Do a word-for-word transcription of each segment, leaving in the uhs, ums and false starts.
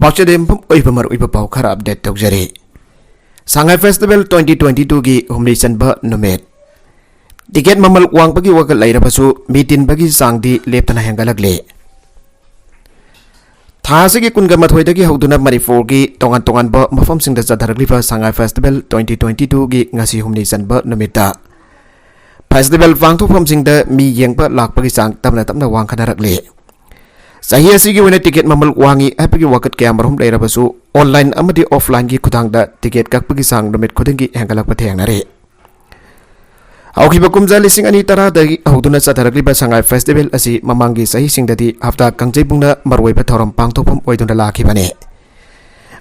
ꯄꯥꯎꯆꯦꯗꯦꯝꯐꯝ ꯑꯣꯏꯕ ꯃꯔꯨꯑꯣꯏꯕ ꯄꯥꯎ ꯈꯔ ꯑꯞꯗꯦꯠ ꯇꯧꯖꯔꯤ꯫ ꯁꯉꯥꯏ ꯐꯦꯁꯇꯤꯚꯦꯜ ꯇ꯭ꯋꯦꯟꯇꯤ ꯇ꯭ꯋꯦꯟꯇꯤ ꯇꯨꯒꯤ ꯍꯨꯝꯅꯤ ꯆꯟꯕ ꯅꯨꯃꯤꯠ꯫ ꯇꯤꯀꯦꯠ ꯃꯃꯜ ꯋꯥꯡꯕꯒꯤ ꯋꯥꯀꯠ ꯂꯩꯔꯕꯁꯨ, ꯃꯤ ꯇꯤꯟꯕꯒꯤ ꯆꯥꯡꯗꯤ ꯂꯦꯞꯇꯅ ꯍꯦꯟꯒꯠꯂꯛꯂꯤ꯫ ꯊꯥ ꯑꯁꯤꯒꯤ ꯀꯨꯟꯒ ꯃꯥꯊꯣꯏꯗꯒꯤ ꯍꯧꯗꯨꯅ ꯃꯅꯤꯄꯨꯔꯒꯤ ꯇꯣꯉꯥꯟ ꯇꯣꯉꯥꯟꯕ ꯃꯐꯝꯁꯤꯡꯗ ꯆꯠꯊꯔꯛꯂꯤꯕ ꯁꯉꯥꯏ ꯐꯦꯁꯇꯤꯚꯦꯜ ꯇ꯭ꯋꯦꯟꯇꯤ ꯇ꯭ꯋꯦꯟꯇꯤ ꯇꯨꯒꯤ ꯉꯁꯤ ꯍꯨꯝꯅꯤ ꯆꯟꯕ ꯅꯨꯃꯤꯠꯇ ꯐꯦꯁꯇꯤꯚꯦꯜ ꯄꯥꯡꯊꯣꯛꯐꯝꯁꯤꯡꯗ ꯃꯤ ꯌꯦꯡꯕ ꯂꯥꯛꯄꯒꯤ ꯆꯥꯡ ꯇꯞꯅ ꯇꯞꯅ ꯋꯥꯡꯈꯠꯅꯔꯛꯂꯤ꯫ ꯆꯍꯤ ꯑꯁꯤꯒꯤ ꯑꯣꯏꯅ ꯇꯤꯀꯦꯠ ꯃꯃꯜ ꯋꯥꯡꯉꯤ ꯍꯥꯏꯕꯒꯤ ꯋꯥꯀꯠ ꯀꯌꯥ ꯃꯔꯨꯝ ꯂꯩꯔꯕꯁꯨ, ꯑꯣꯟꯂꯥꯏꯟ ꯑꯃꯗꯤ ꯑꯣꯐꯂꯥꯏꯟꯒꯤ ꯈꯨꯠꯊꯥꯡꯗ ꯇꯤꯀꯦꯠ ꯀꯛꯄꯒꯤ ꯆꯥꯡ ꯅꯨꯃꯤꯠ ꯈꯨꯗꯤꯡꯒꯤ ꯍꯦꯟꯒꯠꯂꯛꯄ ꯊꯦꯡꯅꯔꯤ꯫ ꯍꯧꯈꯤꯕ ꯀꯨꯝꯖꯥ ꯂꯤꯁꯤꯡ ꯑꯅꯤ ꯇꯔꯥꯗꯒꯤ ꯍꯧꯗꯨꯅ ꯆꯠꯊꯔꯛꯂꯤꯕ ꯁꯉꯥꯏ ꯐꯦꯁꯇꯤꯚꯦꯜ ꯑꯁꯤ ꯃꯃꯥꯡꯒꯤ ꯆꯍꯤꯁꯤꯡꯗꯗꯤ ꯍꯞꯇꯥ ꯀꯥꯡꯖꯩꯕꯨꯡꯅ ꯃꯔꯨꯑꯣꯏꯕ ꯊꯧꯔꯝ ꯄꯥꯡꯊꯣꯛꯐꯝ ꯑꯣꯏꯗꯨꯅ ꯂꯥꯛꯈꯤꯕꯅꯤ꯫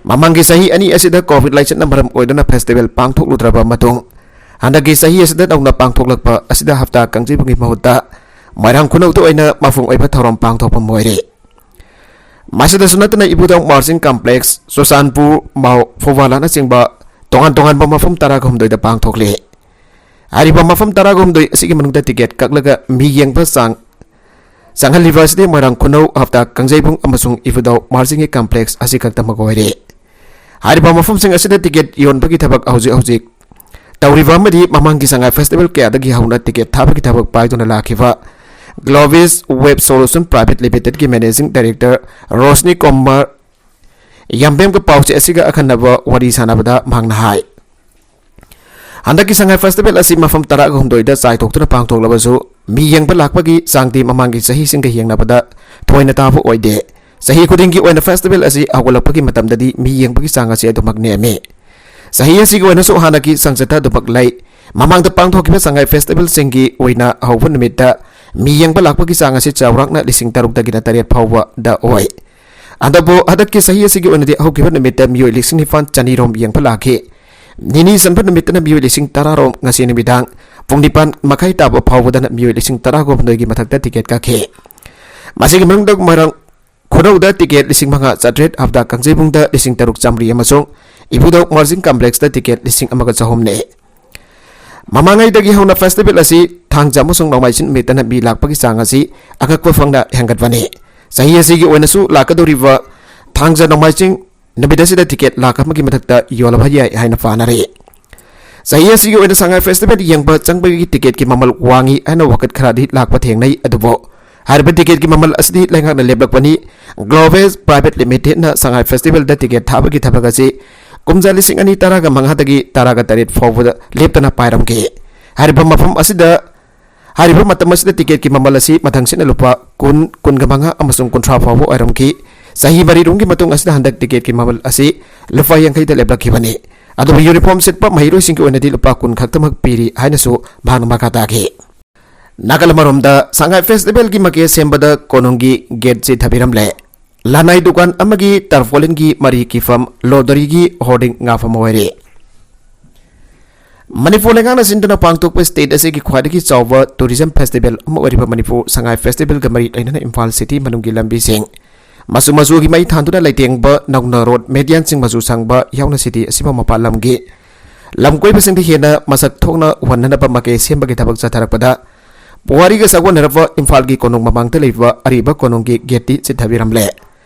ꯃꯃꯥꯡꯒꯤ ꯆꯍꯤ ꯑꯅꯤ ꯑꯁꯤꯗ ꯀꯣꯚꯤꯗ ꯂꯥꯏꯆꯠꯅ ꯃꯔꯝ ꯑꯣꯏꯗꯨꯅ ꯐꯦꯁꯇꯤꯚꯦꯜ ꯄꯥꯡꯊꯣꯛꯂꯨꯗ꯭ꯔꯕ ꯃꯇꯨꯡ, ꯍꯟꯗꯛꯀꯤ ꯆꯍꯤ ꯑꯁꯤꯗ ꯅꯧꯅ ꯄꯥꯡꯊꯣꯛꯂꯛꯄ ꯑꯁꯤꯗ ꯍꯞꯇꯥ ꯀꯥꯡꯖꯩꯕꯨꯡꯒꯤ ꯃꯍꯨꯠꯇ ꯃꯣꯏꯔꯥꯡ ꯈꯨꯅꯧꯗ ꯑꯣꯏꯅ ꯃꯄꯨꯡ ꯑꯣꯏꯕ ꯊꯧꯔꯝ ꯄꯥꯡꯊꯣꯛꯐꯝ ꯑꯣꯏꯔꯦ꯫ ꯃꯁꯤꯗꯁꯨ ꯅꯠꯇꯅ ꯏꯕꯨꯙꯧ ꯃꯥꯔꯖꯤꯡ ꯀꯝꯄ꯭ꯂꯦꯛꯁ, ꯆꯨꯔꯆꯥꯟꯄꯨꯔ, ꯃꯥꯎ, ꯐꯧꯕꯥꯂꯥꯅꯆꯤꯡꯕ ꯇꯣꯉꯥꯟ ꯇꯣꯉꯥꯟꯕ ꯃꯐꯝ ꯇꯔꯥꯒ ꯍꯨꯝꯗꯣꯏꯗ ꯄꯥꯡꯊꯣꯛꯂꯤ꯫ ꯍꯥꯏꯔꯤꯕ ꯃꯐꯝ ꯇꯔꯥꯒ ꯍꯨꯝꯗꯣꯏ ꯑꯁꯤꯒꯤ ꯃꯅꯨꯡꯗ ꯇꯤꯀꯦꯠ ꯀꯛꯂꯒ ꯃꯤ ꯌꯦꯡꯕ ꯆꯥꯡ ꯆꯪꯍꯜꯂꯤꯕ ꯑꯁꯤꯗꯤ ꯃꯣꯏꯔꯥꯡ ꯈꯨꯅꯧ, ꯍꯞꯇꯥ ꯀꯥꯡꯖꯩꯕꯨꯡ ꯑꯃꯁꯨꯡ ꯏꯕꯨꯙꯧ ꯃꯥꯔꯖꯤꯡꯒꯤ ꯀꯝꯄ꯭ꯂꯦꯛꯁ ꯑꯁꯤ ꯈꯛꯇꯃꯛ ꯑꯣꯏꯔꯦ꯫ ꯍꯥꯏꯔꯤꯕ ꯃꯐꯝꯁꯤꯡ ꯑꯁꯤꯗ ꯇꯤꯀꯦꯠ ꯌꯣꯟꯕꯒꯤ ꯊꯕꯛ ꯍꯧꯖꯤꯛ ꯍꯧꯖꯤꯛ ꯇꯧꯔꯤꯕ ꯑꯃꯗꯤ ꯃꯃꯥꯡꯒꯤ ꯁꯉꯥꯏ ꯐꯦꯁꯇꯤꯚꯦꯜ ꯀꯌꯥꯗꯒꯤ ꯍꯧꯅ ꯇꯤꯀꯦꯠ ꯊꯥꯕꯒꯤ ꯊꯕꯛ ꯄꯥꯏꯗꯨꯅ ꯂꯥꯛꯈꯤꯕ Glovis Web Solution Private Limited ꯀꯤ Managing Director ꯔꯣꯁꯅꯤ ꯀꯨꯃꯥꯔ ꯌꯥꯝꯕꯦꯝꯒ ꯄꯥꯎꯆꯦ ꯑꯁꯤꯒ ꯑꯈꯟꯅꯕ ꯋꯥꯔꯤ ꯁꯥꯟꯅꯕꯗ ꯃꯍꯥꯛꯅ ꯍꯥꯏ, ꯍꯟꯗꯛꯀꯤ ꯁꯉꯥꯏ ꯐꯦꯁꯇꯤꯚꯦꯜ ꯑꯁꯤ ꯃꯐꯝ ꯇꯔꯥꯒ ꯍꯨꯝꯗꯣꯏꯗ ꯆꯥꯏꯊꯣꯛꯇꯨꯅ ꯄꯥꯡꯊꯣꯛꯂꯕꯁꯨ, ꯃꯤ ꯌꯦꯡꯕ ꯂꯥꯛꯄꯒꯤ ꯆꯥꯡꯗꯤ ꯃꯃꯥꯡꯒꯤ ꯆꯍꯤꯁꯤꯡꯒ ꯌꯦꯡꯅꯕꯗ ꯊꯣꯏꯅ ꯇꯥꯕ ꯑꯣꯏꯗꯦ꯫ ꯆꯍꯤ ꯈꯨꯗꯤꯡꯒꯤ ꯑꯣꯏꯅ ꯐꯦꯁꯇꯤꯚꯦꯜ ꯑꯁꯤ ꯍꯧꯒꯠꯂꯛꯄꯒꯤ ꯃꯇꯝꯗꯗꯤ ꯃꯤ ꯌꯦꯡꯕꯒꯤ ꯆꯥꯡ ꯑꯁꯤ ꯑꯗꯨꯃꯛ ꯅꯦꯝꯃꯤ꯫ ꯆꯍꯤ ꯑꯁꯤꯒꯤ ꯑꯣꯏꯅꯁꯨ ꯍꯥꯟꯅꯒꯤ ꯆꯥꯡꯆꯠꯇ ꯑꯗꯨꯃꯛ ꯂꯩ꯫ ꯃꯃꯥꯡꯗ ꯄꯥꯡꯊꯣꯛꯈꯤꯕ ꯁꯉꯥꯏ ꯐꯦꯁꯇꯤꯚꯦꯜꯁꯤꯡꯒꯤ ꯑꯣꯏꯅ ꯑꯍꯧꯕ ꯅꯨꯃꯤꯠꯇ ꯃꯤ ꯌꯦꯡꯕ ꯂꯥꯛꯄꯒꯤ ꯆꯥꯡ ꯑꯁꯤ ꯆꯥꯎꯔꯥꯛꯅ ꯂꯤꯁꯤꯡ ꯇꯔꯨꯛꯇꯒꯤꯅ ꯇꯔꯦꯠ ꯐꯥꯎꯕꯗ ꯑꯣꯏ꯫ ꯑꯗꯨꯕꯨ ꯍꯟꯗꯛꯀꯤ ꯆꯍꯤ ꯑꯁꯤꯒꯤ ꯑꯣꯏꯅꯗꯤ ꯍꯧꯈꯤꯕ ꯅꯨꯃꯤꯠꯇ ꯃꯤꯑꯣꯏ ꯂꯤꯁꯤꯡ ꯅꯤꯄꯥꯟ ꯆꯅꯤꯔꯣꯝ ꯌꯦꯡꯕ ꯂꯥꯛꯈꯤ꯫ ꯅꯤꯅꯤ ꯆꯟꯕ ꯅꯨꯃꯤꯠꯇꯅ ꯃꯤꯑꯣꯏ ꯂꯤꯁꯤꯡ ꯇꯔꯥꯔꯣꯝ, ꯉꯁꯤ ꯅꯨꯃꯤꯗꯥꯡ ꯄꯨꯡ ꯅꯤꯄꯥꯟ ꯃꯈꯥꯏ ꯇꯥꯕ ꯐꯥꯎꯕꯗꯅ ꯃꯤꯑꯣꯏ ꯂꯤꯁꯤꯡ ꯇꯔꯥꯒ ꯍꯨꯝꯗꯣꯏꯒꯤ ꯃꯊꯛꯇ ꯇꯤꯀꯦꯠ ꯀꯛꯈꯤ꯫ ꯃꯁꯤꯒꯤ ꯃꯅꯨꯡꯗ ꯃꯣꯏꯔꯥꯡ ꯈꯨꯅꯧꯗ ꯇꯤꯀꯦꯠ ꯂꯤꯁꯤꯡ ꯃꯉꯥ ꯆꯥꯇ꯭ꯔꯦꯠ, ꯍꯞꯇꯥ ꯀꯥꯡꯖꯩꯕꯨꯡꯗ ꯂꯤꯁꯤꯡ ꯇꯔꯨꯛ ꯆꯥꯃꯔꯤ ꯑꯃꯁꯨꯡ ꯏꯕꯨꯙꯧ ꯃꯥꯔꯖꯤꯡ ꯀꯝꯄ꯭ꯂꯦꯛꯁꯇ ꯇꯤꯀꯦꯠ ꯂꯤꯁꯤꯡ ꯑꯃꯒ ꯆꯍꯨꯝꯅꯤ꯫ ꯃꯃꯥꯡꯉꯩꯗꯒꯤ ꯍꯧꯅ ꯐꯦꯁꯇꯤꯚꯦꯜ ꯑꯁꯤ ꯊꯥꯡꯖ ꯑꯃꯁꯨꯡ ꯅꯣꯡꯃꯥꯏꯖꯤꯡ ꯅꯨꯃꯤꯠꯇꯅ ꯃꯤ ꯂꯥꯛꯄꯒꯤ ꯆꯥꯡ ꯑꯁꯤ ꯑꯉꯛꯄ ꯐꯪꯅ ꯍꯦꯟꯒꯠꯄꯅꯤ꯫ ꯆꯍꯤ ꯑꯁꯤꯒꯤ ꯑꯣꯏꯅꯁꯨ ꯂꯥꯛꯀꯗꯧꯔꯤꯕ ꯊꯥꯡꯖ ꯅꯣꯡꯃꯥꯏꯖꯤꯡ ꯅꯨꯃꯤꯠ ꯑꯁꯤꯗ ꯇꯤꯀꯦꯠ ꯂꯥꯈ ꯑꯃꯒꯤ ꯃꯊꯛꯇ ꯌꯣꯜꯂꯕ ꯌꯥꯏ ꯍꯥꯏꯅ ꯄꯥꯅꯔꯤ꯫ ꯆꯍꯤ ꯑꯁꯤꯒꯤ ꯑꯣꯏꯅ ꯁꯉꯥꯏ ꯐꯦꯁꯇꯤꯚꯦꯜ ꯌꯦꯡꯕ ꯆꯪꯕꯒꯤ ꯇꯤꯀꯦꯠꯀꯤ ꯃꯃꯜ ꯋꯥꯡꯉꯤ ꯍꯥꯏꯅ ꯋꯥꯀꯠ ꯈꯔꯗꯤ ꯂꯥꯛꯄ ꯊꯦꯡꯅꯩ꯫ ꯑꯗꯨꯕꯨ ꯍꯥꯏꯔꯤꯕ ꯇꯤꯀꯦꯠꯀꯤ ꯃꯃꯜ ꯑꯁꯤꯗꯤ ꯂꯩꯉꯥꯛꯅ ꯂꯦꯞꯂꯛꯄꯅꯤ꯫ ꯒ꯭ꯂꯣꯕꯦꯜ ꯄ꯭ꯔꯥꯏꯚꯦꯠ ꯂꯤꯃꯤꯇꯦꯗꯅ ꯁꯉꯥꯏ ꯐꯦꯁꯇꯤꯚꯦꯜꯗ ꯇꯤꯀꯦꯠ ꯊꯥꯕꯒꯤ ꯊꯕꯛ ꯑꯁꯤ ꯀꯨꯝꯖꯥ ꯂꯤꯁꯤꯡ ꯑꯅꯤ ꯇꯔꯥꯒ ꯃꯉꯥꯗꯒꯤ ꯇꯔꯥꯒ ꯇꯔꯦꯠ ꯐꯥꯎꯕꯗ ꯂꯦꯞꯇꯅ ꯄꯥꯏꯔꯝꯈꯤ꯫ ꯍꯥꯏꯔꯤꯕ ꯃꯐꯝ ꯑꯁꯤꯗ ꯍꯥꯏꯔꯤꯕ ꯃꯇꯝ ꯑꯁꯤꯗ ꯇꯤꯀꯦꯠꯀꯤ ꯃꯃꯜ ꯑꯁꯤ ꯃꯊꯪꯁꯤꯠꯅ ꯂꯨꯄꯥ ꯀꯨꯟ, ꯀꯨꯟꯒ ꯃꯉꯥ ꯑꯃꯁꯨꯡ ꯀꯨꯟꯊ꯭ꯔꯥ ꯐꯥꯎꯕ ꯑꯣꯏꯔꯝꯈꯤ꯫ ꯆꯍꯤ ꯃꯔꯤꯔꯣꯝꯒꯤ ꯃꯇꯨꯡ ꯑꯁꯤꯗ ꯍꯟꯗꯛ ꯇꯤꯀꯦꯠꯀꯤ ꯃꯃꯜ ꯑꯁꯤ ꯂꯨꯄꯥ ꯌꯥꯡꯈꯩꯗ ꯂꯦꯞꯂꯛꯈꯤꯕꯅꯤ꯫ ꯑꯗꯨꯕꯨ ꯌꯨꯅꯤꯐꯣꯔꯝ ꯁꯦꯠꯄ ꯃꯍꯩꯔꯣꯏꯁꯤꯡꯒꯤ ꯑꯣꯏꯅꯗꯤ ꯂꯨꯄꯥ ꯀꯨꯟ ꯈꯛꯇꯃꯛ ꯄꯤꯔꯤ ꯍꯥꯏꯅꯁꯨ ꯃꯍꯥꯛꯅ ꯃꯈꯥ ꯇꯥꯈꯤ꯫ ꯅꯥꯀꯜ ꯑꯃꯔꯣꯝꯗ ꯁꯉꯥꯏ ꯐꯦꯁꯇꯤꯚꯦꯜꯒꯤ ꯃꯀꯦ ꯁꯦꯝꯕꯗ ꯀꯣꯅꯨꯡꯒꯤ ꯒꯦꯠ ꯆꯤꯊꯕꯤꯔꯝꯂꯦ꯫ ꯂꯅꯥꯏ ꯗꯨꯀꯥꯟ ꯑꯃꯒꯤ ꯇꯔꯄꯣꯂꯤꯟꯒꯤ ꯃꯔꯤ ꯀꯤꯐꯝ, ꯂꯣꯇꯔꯤꯒꯤ ꯍꯣꯔꯗꯤꯡ ꯉꯥꯐꯝ ꯑꯣꯏꯔꯦ꯫ ꯃꯅꯤꯄꯨꯔ ꯂꯩꯉꯥꯛꯅ ꯁꯤꯟꯗꯨꯅ ꯄꯥꯡꯊꯣꯛꯄ ꯁ꯭ꯇꯦꯠ ꯑꯁꯤꯒꯤ ꯈ꯭ꯋꯥꯏꯗꯒꯤ ꯆꯥꯎꯕ ꯇꯨꯔꯤꯖꯝ ꯐꯦꯁꯇꯤꯚꯦꯜ ꯑꯃ ꯑꯣꯏꯔꯤꯕ ꯃꯅꯤꯄꯨꯔ ꯁꯉꯥꯏ ꯐꯦꯁꯇꯤꯚꯦꯜꯒ ꯃꯔꯤ ꯂꯩꯅꯅ ꯏꯝꯐꯥꯜ ꯁꯤꯇꯤ ꯃꯅꯨꯡꯒꯤ ꯂꯝꯕꯤꯁꯤꯡ ꯃꯆꯨ ꯃꯆꯨꯒꯤ ꯃꯩ ꯊꯥꯟꯗꯨꯅ ꯂꯩꯇꯦꯡꯕ ꯅꯧꯅ ꯔꯣꯗ ꯃꯦꯗꯤꯌꯟꯁꯤꯡ ꯃꯆꯨ ꯁꯪꯕ ꯌꯥꯎꯅ ꯁꯤꯇꯤ ꯑꯁꯤꯕꯨ ꯃꯄꯥꯟ ꯂꯝꯒꯤ ꯂꯝ ꯀꯣꯏꯕꯁꯤꯡꯗ ꯍꯦꯟꯅ ꯃꯁꯛ ꯊꯣꯛꯅ ꯎꯍꯟꯅꯅꯕ ꯃꯀꯦ ꯁꯦꯝꯕꯒꯤ ꯊꯕꯛ ꯆꯠꯊꯔꯛꯄꯗ ꯄꯨꯋꯥꯔꯤꯒ ꯁꯥꯒꯣꯟꯅꯔꯕ ꯏꯝꯐꯥꯜꯒꯤ ꯀꯣꯅꯨꯡ ꯃꯃꯥꯡꯗ ꯂꯩꯕ ꯑꯔꯤꯕ ꯀꯣꯅꯨꯡꯒꯤ ꯒꯦꯠꯇꯤ ꯆꯤꯠꯊꯕꯤꯔꯝꯂꯦ꯫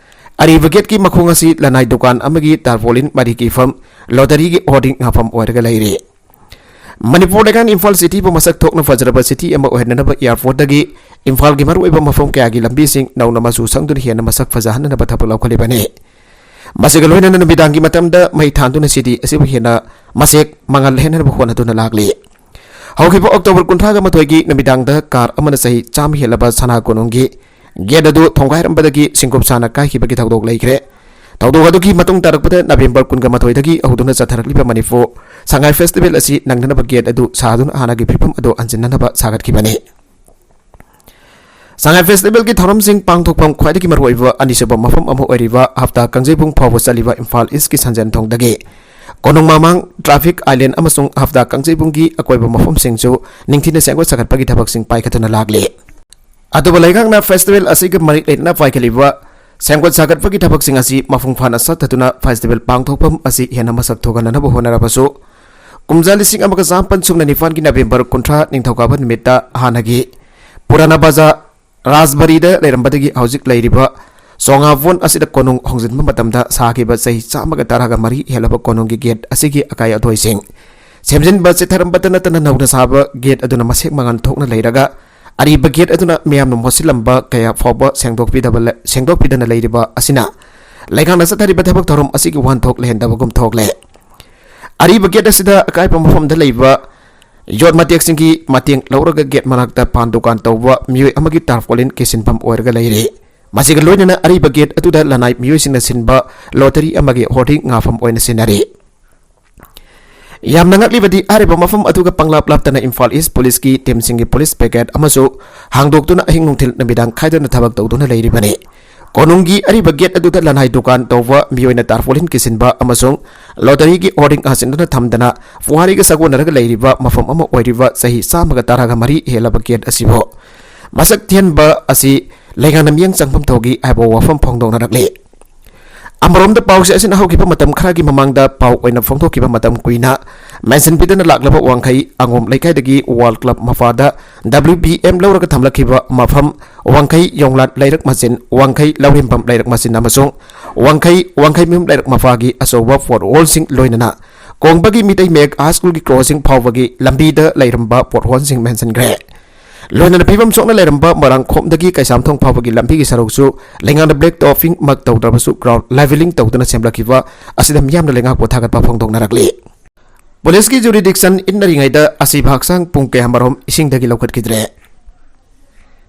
ꯑꯔꯤꯕ ꯒꯦꯠꯀꯤ ꯃꯈꯣꯡ ꯑꯁꯤ ꯂꯅꯥꯏ ꯗꯨꯀꯥꯟ ꯑꯃꯒꯤ ꯇꯥꯔꯄꯣꯂꯤꯟ ꯃꯔꯤ ꯀꯤꯐꯝ, ꯂꯣꯇꯔꯤꯒꯤ ꯍꯣꯔꯗꯤꯡ ꯉꯥꯐꯝ ꯑꯣꯏꯔꯒ ꯂꯩꯔꯤ꯫ ꯃꯅꯤꯄꯨꯔ ꯂꯩꯉꯥꯛꯅ ꯏꯝꯐꯥꯜ ꯁꯤꯇꯤꯕꯨ ꯃꯁꯛ ꯊꯣꯛꯅ ꯐꯖꯔꯕ ꯁꯤꯇꯤ ꯑꯃ ꯑꯣꯏꯍꯟꯅꯅꯕ ꯑꯦꯌꯥꯔꯄꯣꯔꯠꯇꯒꯤ ꯏꯝꯐꯥꯜꯒꯤ ꯃꯔꯨꯑꯣꯏꯕ ꯃꯐꯝ ꯀꯌꯥꯒꯤ ꯂꯝꯕꯤꯁꯤꯡ ꯅꯧꯅ ꯃꯆꯨ ꯁꯪꯗꯨꯅ ꯍꯦꯟꯅ ꯃꯁꯛ ꯐꯖꯍꯟꯅꯅꯕ ꯊꯕꯛ ꯂꯧꯈꯠꯂꯤꯕꯅꯤ꯫ ꯃꯁꯤꯒ ꯂꯣꯏꯅꯅ ꯅꯨꯃꯤꯗꯥꯡꯒꯤ ꯃꯇꯝꯗ ꯃꯩ ꯊꯥꯟꯗꯨꯅ ꯁꯤꯇꯤ ꯑꯁꯤꯕꯨ ꯍꯦꯟꯅ ꯃꯁꯦꯛ ꯃꯉꯥꯜ ꯂꯩꯍꯟꯅꯕ ꯍꯣꯠꯅꯗꯨꯅ ꯂꯥꯛꯂꯤ꯫ ꯍꯧꯈꯤꯕ ꯑꯣꯛꯇꯣꯕꯔ ꯀꯨꯟꯊ꯭ꯔꯥꯒ ꯃꯥꯊꯣꯏꯒꯤ ꯅꯨꯃꯤꯗꯥꯡꯗ ꯀꯥꯔ ꯑꯃꯅ ꯆꯍꯤ ꯆꯥꯝꯃ ꯍꯦꯜꯂꯕ ꯁꯅꯥ ꯀꯣꯅꯨꯡꯒꯤ ꯒꯦꯠ ꯑꯗꯨ ꯊꯣꯡꯒꯥꯏꯔꯝꯕꯗꯒꯤ ꯁꯤꯡꯀꯨꯞ ꯁꯥꯅ ꯀꯥꯏꯈꯤꯕꯒꯤ ꯊꯧꯗꯣꯛ ꯂꯩꯈ꯭ꯔꯦ꯫ ꯊꯧꯗꯣꯛ ꯑꯗꯨꯒꯤ ꯃꯇꯨꯡ ꯇꯥꯔꯛꯄꯗ ꯅꯕꯦꯝꯕꯔ ꯀꯨꯟꯒ ꯃꯥꯊꯣꯏꯗꯒꯤ ꯍꯧꯗꯨꯅ ꯆꯠꯊꯔꯛꯂꯤꯕ ꯃꯅꯤꯄꯨꯔ ꯁꯉꯥꯏ ꯐꯦꯁꯇꯤꯚꯦꯜ ꯑꯁꯤ ꯅꯪꯅꯅꯕ ꯒꯦꯠ ꯑꯗꯨ ꯁꯥꯗꯨꯅ ꯍꯥꯟꯅꯒꯤ ꯐꯤꯕꯝ ꯑꯗꯨ ꯍꯟꯖꯤꯟꯅꯅꯕ ꯁꯥꯒꯠꯈꯤꯕꯅꯤ꯫ ꯁꯉꯥꯏ ꯐꯦꯁꯇꯤꯚꯦꯜꯒꯤ ꯊꯧꯔꯝꯁꯤꯡ ꯄꯥꯡꯊꯣꯛꯐꯝ ꯈ꯭ꯋꯥꯏꯗꯒꯤ ꯃꯔꯨꯑꯣꯏꯕ ꯑꯅꯤꯁꯨꯕ ꯃꯐꯝ ꯑꯃ ꯑꯣꯏꯔꯤꯕ ꯍꯞꯇꯥ ꯀꯥꯡꯖꯩꯕꯨꯡ ꯐꯥꯎꯕ ꯆꯠꯂꯤꯕ ꯏꯝꯐꯥꯜ ꯏꯁꯀꯤ ꯁꯟꯖꯦꯟ ꯊꯣꯡꯗꯒꯤ ꯀꯣꯅꯨꯡ ꯃꯃꯥꯡ, ꯇ꯭ꯔꯥꯐꯤꯛ ꯑꯥꯏꯂꯦꯟ ꯑꯃꯁꯨꯡ ꯍꯞꯇꯥ ꯀꯥꯡꯖꯩꯕꯨꯡꯒꯤ ꯑꯀꯣꯏꯕ ꯃꯐꯝꯁꯤꯡꯁꯨ ꯅꯤꯡꯊꯤꯅ ꯁꯦꯝꯒꯠ ꯁꯥꯒꯠꯄꯒꯤ ꯊꯕꯛꯁꯤꯡ ꯄꯥꯏꯈꯠꯇꯨꯅ ꯂꯥꯛꯂꯤ꯫ ꯑꯗꯨꯕꯨ ꯂꯩꯉꯥꯛꯅ ꯐꯦꯁꯇꯤꯚꯦꯜ ꯑꯁꯤꯒ ꯃꯔꯤ ꯂꯩꯅꯅ ꯄꯥꯏꯈꯠꯂꯤꯕ ꯁꯦꯝꯒꯠ ꯁꯥꯒꯠꯄꯒꯤ ꯊꯕꯛꯁꯤꯡ ꯑꯁꯤ ꯃꯄꯨꯡ ꯐꯥꯅ ꯆꯠꯊꯗꯨꯅ ꯐꯦꯁꯇꯤꯚꯦꯜ ꯄꯥꯡꯊꯣꯛꯐꯝ ꯑꯁꯤ ꯍꯦꯟꯅ ꯃꯁꯛ ꯊꯣꯛꯍꯟꯅꯅꯕ ꯍꯣꯠꯅꯔꯕꯁꯨ, ꯀꯨꯝꯖꯥ ꯂꯤꯁꯤꯡ ꯑꯃꯒ ꯆꯥꯃꯥꯄꯟ ꯁꯨꯞꯅ ꯅꯤꯄꯥꯟꯒꯤ ꯅꯕꯦꯝꯕꯔ ꯀꯨꯟꯊ꯭ꯔꯥ ꯅꯤꯡꯊꯧꯀꯥꯕ ꯅꯨꯃꯤꯠꯇ ꯍꯥꯟꯅꯒꯤ ꯄꯨꯔꯥꯅ ꯕꯖꯥꯔ ꯔꯥꯖꯕꯔꯤꯗ ꯂꯩꯔꯝꯕꯗꯒꯤ ꯍꯧꯖꯤꯛ ꯂꯩꯔꯤꯕ ꯆꯣꯉꯥꯕꯣꯟ ꯑꯁꯤꯗ ꯀꯣꯅꯨꯡ ꯍꯣꯡꯖꯤꯟꯕ ꯃꯇꯝꯗ ꯁꯥꯈꯤꯕ ꯆꯍꯤ ꯆꯥꯝꯃꯒ ꯇꯔꯥꯒ ꯃꯔꯤ ꯍꯦꯜꯂꯕ ꯀꯣꯅꯨꯡꯒꯤ ꯒꯦꯠ ꯑꯁꯤꯒꯤ ꯑꯀꯥꯏ ꯑꯊꯣꯏꯁꯤꯡ ꯁꯦꯝꯖꯤꯟꯕ ꯆꯤꯠꯊꯔꯝꯕꯇ ꯅꯠꯇꯅ ꯅꯧꯅ ꯁꯥꯕ ꯒꯦꯠ ꯑꯗꯨꯅ ꯃꯁꯦꯛ ꯃꯉꯥꯜ ꯊꯣꯛꯅ ꯂꯩꯔꯒ ꯑꯔꯤꯕ ꯒꯦꯠ ꯑꯗꯨꯅ ꯃꯤꯌꯥꯝꯅ ꯃꯣꯠꯁꯤꯜꯂꯝꯕ ꯀꯌꯥ ꯐꯥꯎꯕ ꯁꯦꯡꯗꯣꯛꯄꯤꯗꯕ ꯂ-, ꯁꯦꯡꯗꯣꯛꯄꯤꯗꯅ ꯂꯩꯔꯤꯕ ꯑꯁꯤꯅ ꯂꯩꯉꯥꯛꯅ ꯆꯠꯊꯔꯤꯕ ꯊꯕꯛ ꯊꯧꯔꯝ ꯑꯁꯤꯒꯤ ꯋꯥꯍꯟꯊꯣꯛ ꯂꯩꯍꯟꯗꯕꯒꯨꯝ ꯊꯣꯛꯂꯦ꯫ ꯑꯔꯤꯕ ꯒꯦꯠ ꯑꯁꯤꯗ ꯑꯀꯥꯏꯕ ꯃꯐꯝꯗ ꯂꯩꯕ ꯌꯣꯠ ꯃꯇꯦꯛꯁꯤꯡꯒꯤ ꯃꯇꯦꯡ ꯂꯧꯔꯒ ꯒꯦꯠ ꯃꯅꯥꯛꯇ ꯄꯥꯟ ꯗꯨꯀꯥꯟ ꯇꯧꯕ ꯃꯤꯑꯣꯏ ꯑꯃꯒꯤ ꯇꯥꯔꯄꯣꯂꯤꯟ ꯀꯤꯁꯤꯟꯐꯝ ꯑꯣꯏꯔꯒ ꯂꯩꯔꯦ꯫ ꯃꯁꯤꯒ ꯂꯣꯏꯅꯅ ꯑꯔꯤꯕ ꯒꯦꯠ ꯑꯗꯨꯗ ꯂꯅꯥꯏ ꯃꯤꯑꯣꯏꯁꯤꯡꯅ ꯁꯤꯟꯕ ꯂꯣꯇꯔꯤ ꯑꯃꯒꯤ ꯍꯣꯔꯗꯤꯡ ꯉꯥꯐꯝ ꯑꯣꯏꯅ ꯁꯤꯟꯅꯔꯤ꯫ ꯌꯥꯝꯅ ꯉꯛꯂꯤꯕꯗꯤ ꯍꯥꯏꯔꯤꯕ ꯃꯐꯝ ꯑꯗꯨꯒ ꯄꯪꯂꯥꯞ ꯂꯥꯞꯇꯅ ꯏꯝꯐꯥꯜ ꯏꯁ ꯄꯨꯂꯤꯁꯀꯤ ꯇꯤꯝꯁꯤꯡꯒꯤ ꯄꯨꯂꯤꯁ ꯄꯤꯀꯦꯠ ꯑꯃꯁꯨ ꯍꯥꯡꯗꯣꯛꯇꯨꯅ ꯑꯍꯤꯡ ꯅꯨꯡꯊꯤꯜ ꯅꯨꯃꯤꯗꯥꯡ ꯈꯥꯏꯗꯅ ꯊꯕꯛ ꯇꯧꯗꯨꯅ ꯂꯩꯔꯤꯕꯅꯤ꯫ ꯀꯣꯅꯨꯡꯒꯤ ꯑꯔꯤꯕ ꯒꯦꯠ ꯑꯗꯨꯗ ꯂꯅꯥꯏ ꯗꯨꯀꯥꯟ ꯇꯧꯕ ꯃꯤꯑꯣꯏꯅ ꯇꯥꯔꯄꯣꯂꯤꯟ ꯀꯤꯁꯤꯟꯕ ꯑꯃꯁꯨꯡ ꯂꯣꯇꯔꯤꯒꯤ ꯍꯣꯔꯗꯤꯡ ꯍꯥꯟꯖꯤꯟꯗꯨꯅ ꯊꯝꯗꯅ ꯄꯨꯋꯥꯔꯤꯒ ꯁꯥꯒꯣꯟꯅꯔꯒ ꯂꯩꯔꯤꯕ ꯃꯐꯝ ꯑꯃ ꯑꯣꯏꯔꯤꯕ ꯆꯍꯤ ꯆꯥꯝꯃꯒ ꯇꯔꯥꯒ ꯃꯔꯤ ꯍꯦꯜꯂꯕ ꯒꯦꯠ ꯑꯁꯤꯕꯨ ꯃꯁꯛ ꯊꯤꯍꯟꯕ ꯑꯁꯤ ꯂꯩꯉꯥꯛꯅ ꯃꯤꯠꯌꯦꯡ ꯆꯪꯐꯝ ꯊꯣꯛꯏ ꯍꯥꯏꯕ ꯋꯥꯐꯝ ꯐꯣꯡꯗꯣꯛꯅꯔꯛꯂꯤ꯫ ꯑꯃꯔꯣꯝꯗ ꯄꯥꯎꯁꯦ ꯑꯁꯤꯅ ꯍꯧꯈꯤꯕ ꯃꯇꯝ ꯈꯔꯒꯤ ꯃꯃꯥꯡꯗ ꯄꯥꯎ ꯑꯣꯏꯅ ꯐꯣꯡꯗꯣꯛꯈꯤꯕ ꯃꯇꯝ ꯀꯨꯏꯅ ꯃꯦꯟꯁꯤꯟꯕꯤꯗꯅ ꯂꯥꯛꯂꯕ ꯋꯥꯡꯈꯩ ꯑꯉꯣꯝ ꯂꯩꯀꯥꯏꯗꯒꯤ ꯋꯥꯔꯜ ꯀ꯭ꯂꯕ ꯃꯄꯥꯗ W B M ꯂꯧꯔꯒ ꯊꯝꯂꯛꯈꯤꯕ ꯃꯐꯝ ꯋꯥꯡꯈꯩ ꯌꯣꯡꯂꯥꯠ ꯂꯩꯔꯛ ꯃꯆꯤꯟ, ꯋꯥꯡꯈꯩ ꯂꯧꯔꯦꯝꯕꯝ ꯂꯩꯔꯛ ꯃꯆꯤꯟ ꯑꯃꯁꯨꯡ ꯋꯥꯡꯈꯩ, ꯋꯥꯡꯈꯩꯃꯌꯨꯝ ꯂꯩꯔꯛ ꯃꯄꯥꯒꯤ ꯑꯆꯧꯕ ꯄꯣꯠ ꯍꯣꯜꯁꯤꯡ ꯂꯣꯏꯅꯅ ꯀꯣꯡꯕꯒꯤ ꯃꯤꯇꯩ ꯃꯌꯦꯛ ꯍꯥꯏ ꯁ꯭ꯀꯨꯜꯒꯤ ꯀ꯭ꯔꯣꯁꯤꯡ ꯐꯥꯎꯕꯒꯤ ꯂꯝꯕꯤꯗ ꯂꯩꯔꯝꯕ ꯄꯣꯠ ꯍꯣꯜꯁꯤꯡ ꯃꯦꯟꯁꯤꯟꯈ꯭ꯔꯦ꯫ ꯂꯣꯏꯅꯅ ꯐꯤꯕꯝ ꯁꯣꯛꯅ ꯂꯩꯔꯝꯕ ꯃꯣꯏꯔꯥꯡꯈꯣꯝꯗꯒꯤ ꯀꯩꯁꯥꯝꯊꯣꯡ ꯐꯥꯎꯕꯒꯤ ꯂꯝꯕꯤꯒꯤ ꯁꯔꯨꯛꯁꯨ ꯂꯩꯉꯥꯛꯅ ꯕ꯭ꯂꯦꯛ ꯇꯣꯞꯄꯤꯡ ꯃꯛ ꯇꯧꯗ꯭ꯔꯕꯁꯨ ꯒ꯭ꯔꯥꯎꯟ ꯂꯦꯚꯦꯂꯤꯡ ꯇꯧꯗꯨꯅ ꯁꯦꯝꯂꯛꯈꯤꯕ ꯑꯁꯤꯗ ꯃꯤꯌꯥꯝꯅ ꯂꯩꯉꯥꯛꯄꯨ ꯊꯥꯒꯠꯄ ꯐꯣꯡꯗꯣꯛꯅꯔꯛꯂꯤ꯫ ꯄꯨꯂꯤꯁꯀꯤ ꯖꯨꯔꯤꯗꯤꯛꯁꯟ ꯏꯟꯅꯔꯤꯉꯩꯗ ꯑꯁꯤꯕ ꯍꯛꯆꯥꯡ ꯄꯨꯡ ꯀꯌꯥꯃꯔꯣꯝ ꯏꯁꯤꯡꯗꯒꯤ ꯂꯧꯈꯠꯈꯤꯗ꯭ꯔꯦ꯫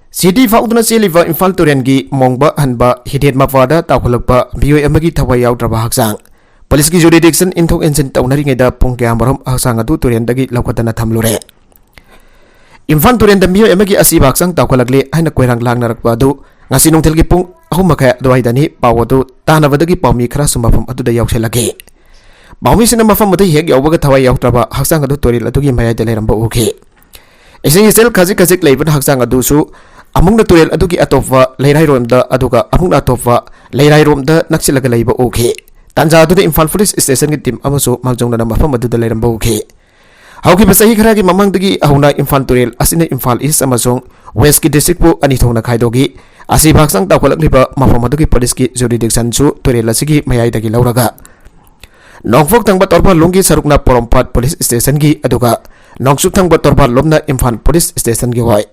ꯁꯤꯇꯤ ꯐꯥꯎꯗꯨꯅ ꯆꯦꯜꯂꯤꯕ ꯏꯝꯐꯥꯜ ꯇꯨꯔꯦꯜꯒꯤ ꯃꯣꯡꯕ ꯍꯟꯕ ꯍꯤꯗꯦꯠ ꯃꯄꯥꯗ ꯇꯥꯎꯈꯠꯂꯛꯄ ꯃꯤꯑꯣꯏ ꯑꯃꯒꯤ ꯊꯋꯥꯏ ꯌꯥꯎꯗ꯭ꯔꯕ ꯍꯛꯆꯥꯡ꯫ ꯄꯨꯂꯤꯁꯀꯤ ꯖꯨꯔꯤꯗꯤꯛꯁꯟ ꯏꯟꯊꯣꯛ ꯏꯟꯁꯤꯟ ꯇꯧꯅꯔꯤꯉꯩꯗ ꯄꯨꯡ ꯀꯌꯥꯃꯔꯣꯝ ꯍꯛꯆꯥꯡ ꯑꯗꯨ ꯇꯨꯔꯦꯜꯗꯒꯤ ꯂꯧꯈꯠꯇꯅ ꯊꯝꯂꯨꯔꯦ꯫ ꯏꯝꯐꯥꯜ ꯇꯨꯔꯦꯜꯗ ꯃꯤꯑꯣꯏ ꯑꯃꯒꯤ ꯑꯁꯤꯕ ꯍꯛꯆꯥꯡ ꯇꯥꯎꯈꯠꯂꯛꯂꯦ ꯍꯥꯏꯅ ꯀꯣꯏꯔꯥꯡ ꯂꯥꯡꯅꯔꯛꯄ ꯑꯗꯨ ꯉꯁꯤ ꯅꯨꯡꯊꯤꯜꯒꯤ ꯄꯨꯡ ꯑꯍꯨꯝ ꯃꯈꯥꯏ ꯑꯗꯨꯋꯥꯏꯗꯅꯤ꯫ ꯄꯥꯎ ꯑꯗꯨ ꯇꯥꯅꯕꯗꯒꯤ ꯄꯥꯎꯃꯤ ꯈꯔꯁꯨ ꯃꯐꯝ ꯑꯗꯨꯗ ꯌꯥꯎꯁꯤꯜꯂꯛꯈꯤ꯫ ꯄꯥꯎꯃꯤꯁꯤꯡꯅ ꯃꯐꯝ ꯑꯗꯨ ꯍꯦꯛ ꯌꯧꯕꯒ ꯊꯋꯥꯏ ꯌꯥꯎꯗ꯭ꯔꯕ ꯍꯛꯆꯥꯡ ꯑꯗꯨ ꯇꯨꯔꯦꯜ ꯑꯗꯨꯒꯤ ꯃꯌꯥꯏꯗ ꯂꯩꯔꯝꯕ ꯎꯈꯤ꯫ ꯏꯁꯤꯡ ꯏꯆꯦꯜ ꯈꯖꯤꯛ ꯈꯖꯤꯛ ꯂꯩꯕꯅ ꯍꯛꯆꯥꯡ ꯑꯗꯨꯁꯨ ꯑꯃꯨꯛꯅ ꯇꯨꯔꯦꯜ ꯑꯗꯨꯒꯤ ꯑꯇꯣꯞꯄ ꯂꯩꯔꯥꯏꯔꯣꯝꯗ, ꯑꯗꯨꯒ ꯑꯃꯨꯛꯅ ꯑꯇꯣꯞꯄ ꯂꯩꯔꯥꯏꯔꯣꯝꯗ ꯅꯛꯁꯤꯜꯂꯒ ꯂꯩꯕ ꯎꯈꯤ꯫ ꯇꯥꯟꯖꯥ ꯑꯗꯨꯗ ꯏꯝꯐꯥꯜ ꯄꯨꯂꯤꯁ ꯁ꯭ꯇꯦꯁꯟꯒꯤ ꯇꯤꯝ ꯑꯃꯁꯨ ꯃꯥꯡꯖꯧꯅꯅ ꯃꯐꯝ ꯑꯗꯨꯗ ꯂꯩꯔꯝꯕ ꯎꯈꯤ꯫ ꯍꯧꯈꯤꯕ ꯆꯍꯤ ꯈꯔꯒꯤ ꯃꯃꯥꯡꯗꯒꯤ ꯍꯧꯅ ꯏꯝꯐꯥꯜ ꯇꯨꯔꯦꯜ ꯑꯁꯤꯅ ꯏꯝꯐꯥꯜ ꯏꯁ ꯑꯃꯁꯨꯡ ꯋꯦꯁꯀꯤ ꯗꯤꯁꯇ꯭ꯔꯤꯛꯄꯨ ꯑꯅꯤ ꯊꯣꯛꯅ ꯈꯥꯏꯗꯣꯛꯏ꯫ ꯑꯁꯤꯕ ꯍꯛꯆꯥꯡ ꯇꯥꯎꯈꯠꯂꯛꯂꯤꯕ ꯃꯐꯝ ꯑꯗꯨꯒꯤ ꯄꯨꯂꯤꯁꯀꯤ ꯖꯨꯔꯤꯗꯤꯛꯁꯟꯁꯨ ꯇꯨꯔꯦꯜ ꯑꯁꯤꯒꯤ ꯃꯌꯥꯏꯗꯒꯤ ꯂꯧꯔꯒ ꯅꯣꯡꯄꯣꯛ ꯊꯪꯕ ꯇꯣꯔꯕꯥꯟꯂꯣꯝꯒꯤ ꯁꯔꯨꯛꯅ ꯄꯣꯔꯣꯝꯄꯥꯠ ꯄꯨꯂꯤꯁ ꯁ꯭ꯇꯦꯁꯟꯒꯤ, ꯑꯗꯨꯒ ꯅꯣꯡꯆꯨꯞ ꯊꯪꯕ ꯇꯣꯔꯕꯥꯟꯂꯣꯝꯅ ꯏꯝꯐꯥꯜ ꯄꯨꯂꯤꯁ ꯁ꯭ꯇꯦꯁꯟꯒꯤ ꯑꯣꯏ꯫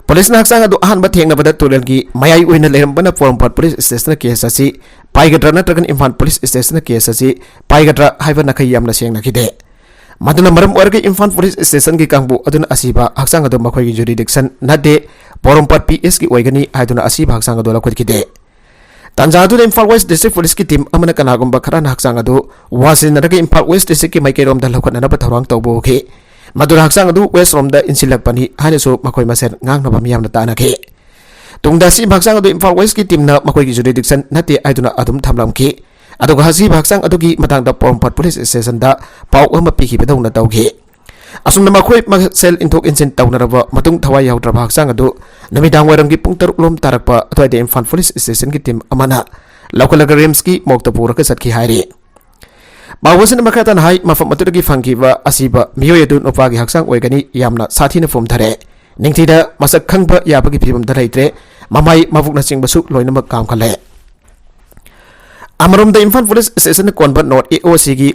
ꯄꯨꯂꯤꯁꯅ ꯍꯛꯆꯥꯡ ꯑꯗꯨ ꯑꯍꯥꯟꯕ ꯊꯦꯡꯅꯕꯗ ꯇꯨꯔꯦꯜꯒꯤ ꯃꯌꯥꯏ ꯑꯣꯏꯅ ꯂꯩꯔꯝꯕꯅ ꯄꯣꯔꯣꯝꯄꯥꯠ ꯄꯨꯂꯤꯁ ꯁ꯭ꯇꯦꯁꯟꯅ ꯀꯦꯁ ꯑꯁꯤ ꯄꯥꯏꯒꯗ꯭ꯔꯥ ꯅꯠꯇ꯭ꯔꯒꯅ ꯏꯝꯐꯥꯜ ꯄꯨꯂꯤꯁ ꯁ꯭ꯇꯦꯁꯟꯅ ꯀꯦꯁ ꯑꯁꯤ ꯄꯥꯏꯒꯗ꯭ꯔꯥ ꯍꯥꯏꯕ ꯅꯥꯈꯩ ꯌꯥꯝꯅ ꯁꯦꯡꯅꯈꯤꯗꯦ꯫ ꯃꯗꯨꯅ ꯃꯔꯝ ꯑꯣꯏꯔꯒ ꯏꯝꯐꯥꯜ ꯄꯨꯂꯤꯁ ꯁ꯭ꯇꯦꯁꯟꯒꯤ ꯀꯥꯡꯕꯨ ꯑꯗꯨꯅ ꯑꯁꯤꯕ ꯍꯛꯆꯥꯡ ꯑꯗꯨ ꯃꯈꯣꯏꯒꯤ ꯖꯨꯔꯤꯗꯤꯛꯁꯟ ꯅꯠꯇꯦ, ꯄꯣꯔꯣꯝꯄꯥꯠ ꯄꯤ ꯑꯦꯁꯀꯤ ꯑꯣꯏꯒꯅꯤ ꯍꯥꯏꯗꯨꯅ ꯑꯁꯤꯕ ꯍꯛꯆꯥꯡ ꯑꯗꯨ ꯂꯧꯈꯠꯈꯤꯗꯦ꯫ ꯇꯥꯟꯖꯥ ꯑꯗꯨꯗ ꯏꯝꯐꯥꯜ ꯋꯦꯁ ꯗꯤꯁꯇ꯭ꯔꯤꯛ ꯄꯨꯂꯤꯁꯀꯤ ꯇꯤꯝ ꯑꯃꯅ ꯀꯅꯥꯒꯨꯝꯕ ꯈꯔꯅ ꯍꯛꯆꯥꯡ ꯑꯗꯨ ꯋꯥꯁꯤꯟꯅꯔꯒ ꯏꯝꯐꯥꯜ ꯋꯦꯁ ꯗꯤꯁꯇ꯭ꯔꯤꯛꯀꯤ ꯃꯥꯏꯀꯩꯔꯣꯝꯗ ꯂꯧꯈꯠꯅꯅꯕ ꯊꯧꯔꯥꯡ ꯇꯧꯕ ꯎꯈꯤ꯫ ꯃꯗꯨꯅ ꯍꯛꯆꯥꯡ ꯑꯗꯨ ꯋꯦꯁ ꯔꯣꯝꯗ ꯏꯟꯁꯤꯜꯂꯛꯄꯅꯤ ꯍꯥꯏꯅꯁꯨ ꯃꯈꯣꯏ ꯃꯁꯦꯟ ꯉꯥꯡꯅꯕ ꯃꯤꯌꯥꯝꯅ ꯇꯥꯅꯈꯤ꯫ ꯇꯨꯡꯗ ꯑꯁꯤꯕ ꯍꯛꯆꯥꯡ ꯑꯗꯨ ꯏꯝꯐꯥꯜ ꯋꯦꯁꯀꯤ ꯇꯤꯝꯅ ꯃꯈꯣꯏꯒꯤ ꯖꯨꯔꯤꯗꯤꯛꯁꯟ ꯅꯠꯇꯦ ꯍꯥꯏꯗꯨꯅ ꯑꯗꯨꯝ ꯊꯝꯂꯝꯈꯤ꯫ ꯑꯗꯨꯒ ꯑꯁꯤꯕ ꯍꯛꯆꯥꯡ ꯑꯗꯨꯒꯤ ꯃꯇꯥꯡꯗ ꯄꯣꯔꯣꯝꯄꯥꯠ ꯄꯨꯂꯤꯁ ꯁ꯭ꯇꯦꯁꯟꯗ ꯄꯥꯎ ꯑꯃ ꯄꯤꯈꯤꯕꯗꯧꯅ ꯇꯧꯈꯤ꯫ ꯑꯁꯨꯝꯅ ꯃꯈꯣꯏ ꯃꯁꯦꯜ ꯏꯟꯊꯣꯛ ꯏꯟꯁꯤꯟ ꯇꯧꯅꯔꯕ ꯃꯇꯨꯡ ꯊꯋꯥꯏ ꯌꯥꯎꯗ꯭ꯔꯕ ꯍꯛꯆꯥꯡ ꯑꯗꯨ ꯅꯨꯃꯤꯗꯥꯡ ꯋꯥꯏꯔꯝꯒꯤ ꯄꯨꯡ ꯇꯔꯨꯛ ꯂꯣꯝ ꯇꯥꯔꯛꯄ ꯑꯗꯨꯋꯥꯏꯗ ꯏꯝꯐꯥꯜ ꯄꯨꯂꯤꯁ ꯁ꯭ꯇꯦꯁꯟꯒꯤ ꯇꯤꯝ ꯑꯃꯅ ꯂꯧꯈꯠꯂꯒ ꯔꯤꯝꯁꯀꯤ ꯃꯣꯔꯒꯇ ꯄꯨꯔꯒ ꯆꯠꯈꯤ ꯍꯥꯏꯔꯤ꯫ ꯄꯥꯎ ꯑꯁꯤꯅ ꯃꯈꯥ ꯇꯥꯅ ꯍꯥꯏ, ꯃꯐꯝ ꯑꯗꯨꯗꯒꯤ ꯐꯪꯈꯤꯕ ꯑꯁꯤꯕ ꯃꯤꯑꯣꯏ ꯑꯗꯨ ꯅꯨꯄꯥꯒꯤ ꯍꯛꯆꯥꯡ ꯑꯣꯏꯒꯅꯤ, ꯌꯥꯝꯅ ꯁꯥꯊꯤꯅ ꯄꯣꯝꯊꯔꯦ꯫ ꯅꯤꯡꯊꯤꯅ ꯃꯁꯛ ꯈꯪꯕ ꯌꯥꯕꯒꯤ ꯐꯤꯕꯝꯗ ꯂꯩꯇ꯭ꯔꯦ꯫ ꯃꯃꯥꯏ ꯃꯕꯨꯛꯅꯆꯤꯡꯕꯁꯨ ꯂꯣꯏꯅꯃꯛ ꯀꯥꯝꯈꯠꯂꯦ꯫ ꯑꯃꯔꯣꯝꯗ ꯏꯝꯐꯥꯜ ꯄꯨꯂꯤꯁ ꯁ꯭ꯇꯦꯁꯟꯅ ꯀꯣꯟꯕ ꯅꯣꯔꯠ ꯑꯦ ꯑꯣ ꯁꯤꯒꯤ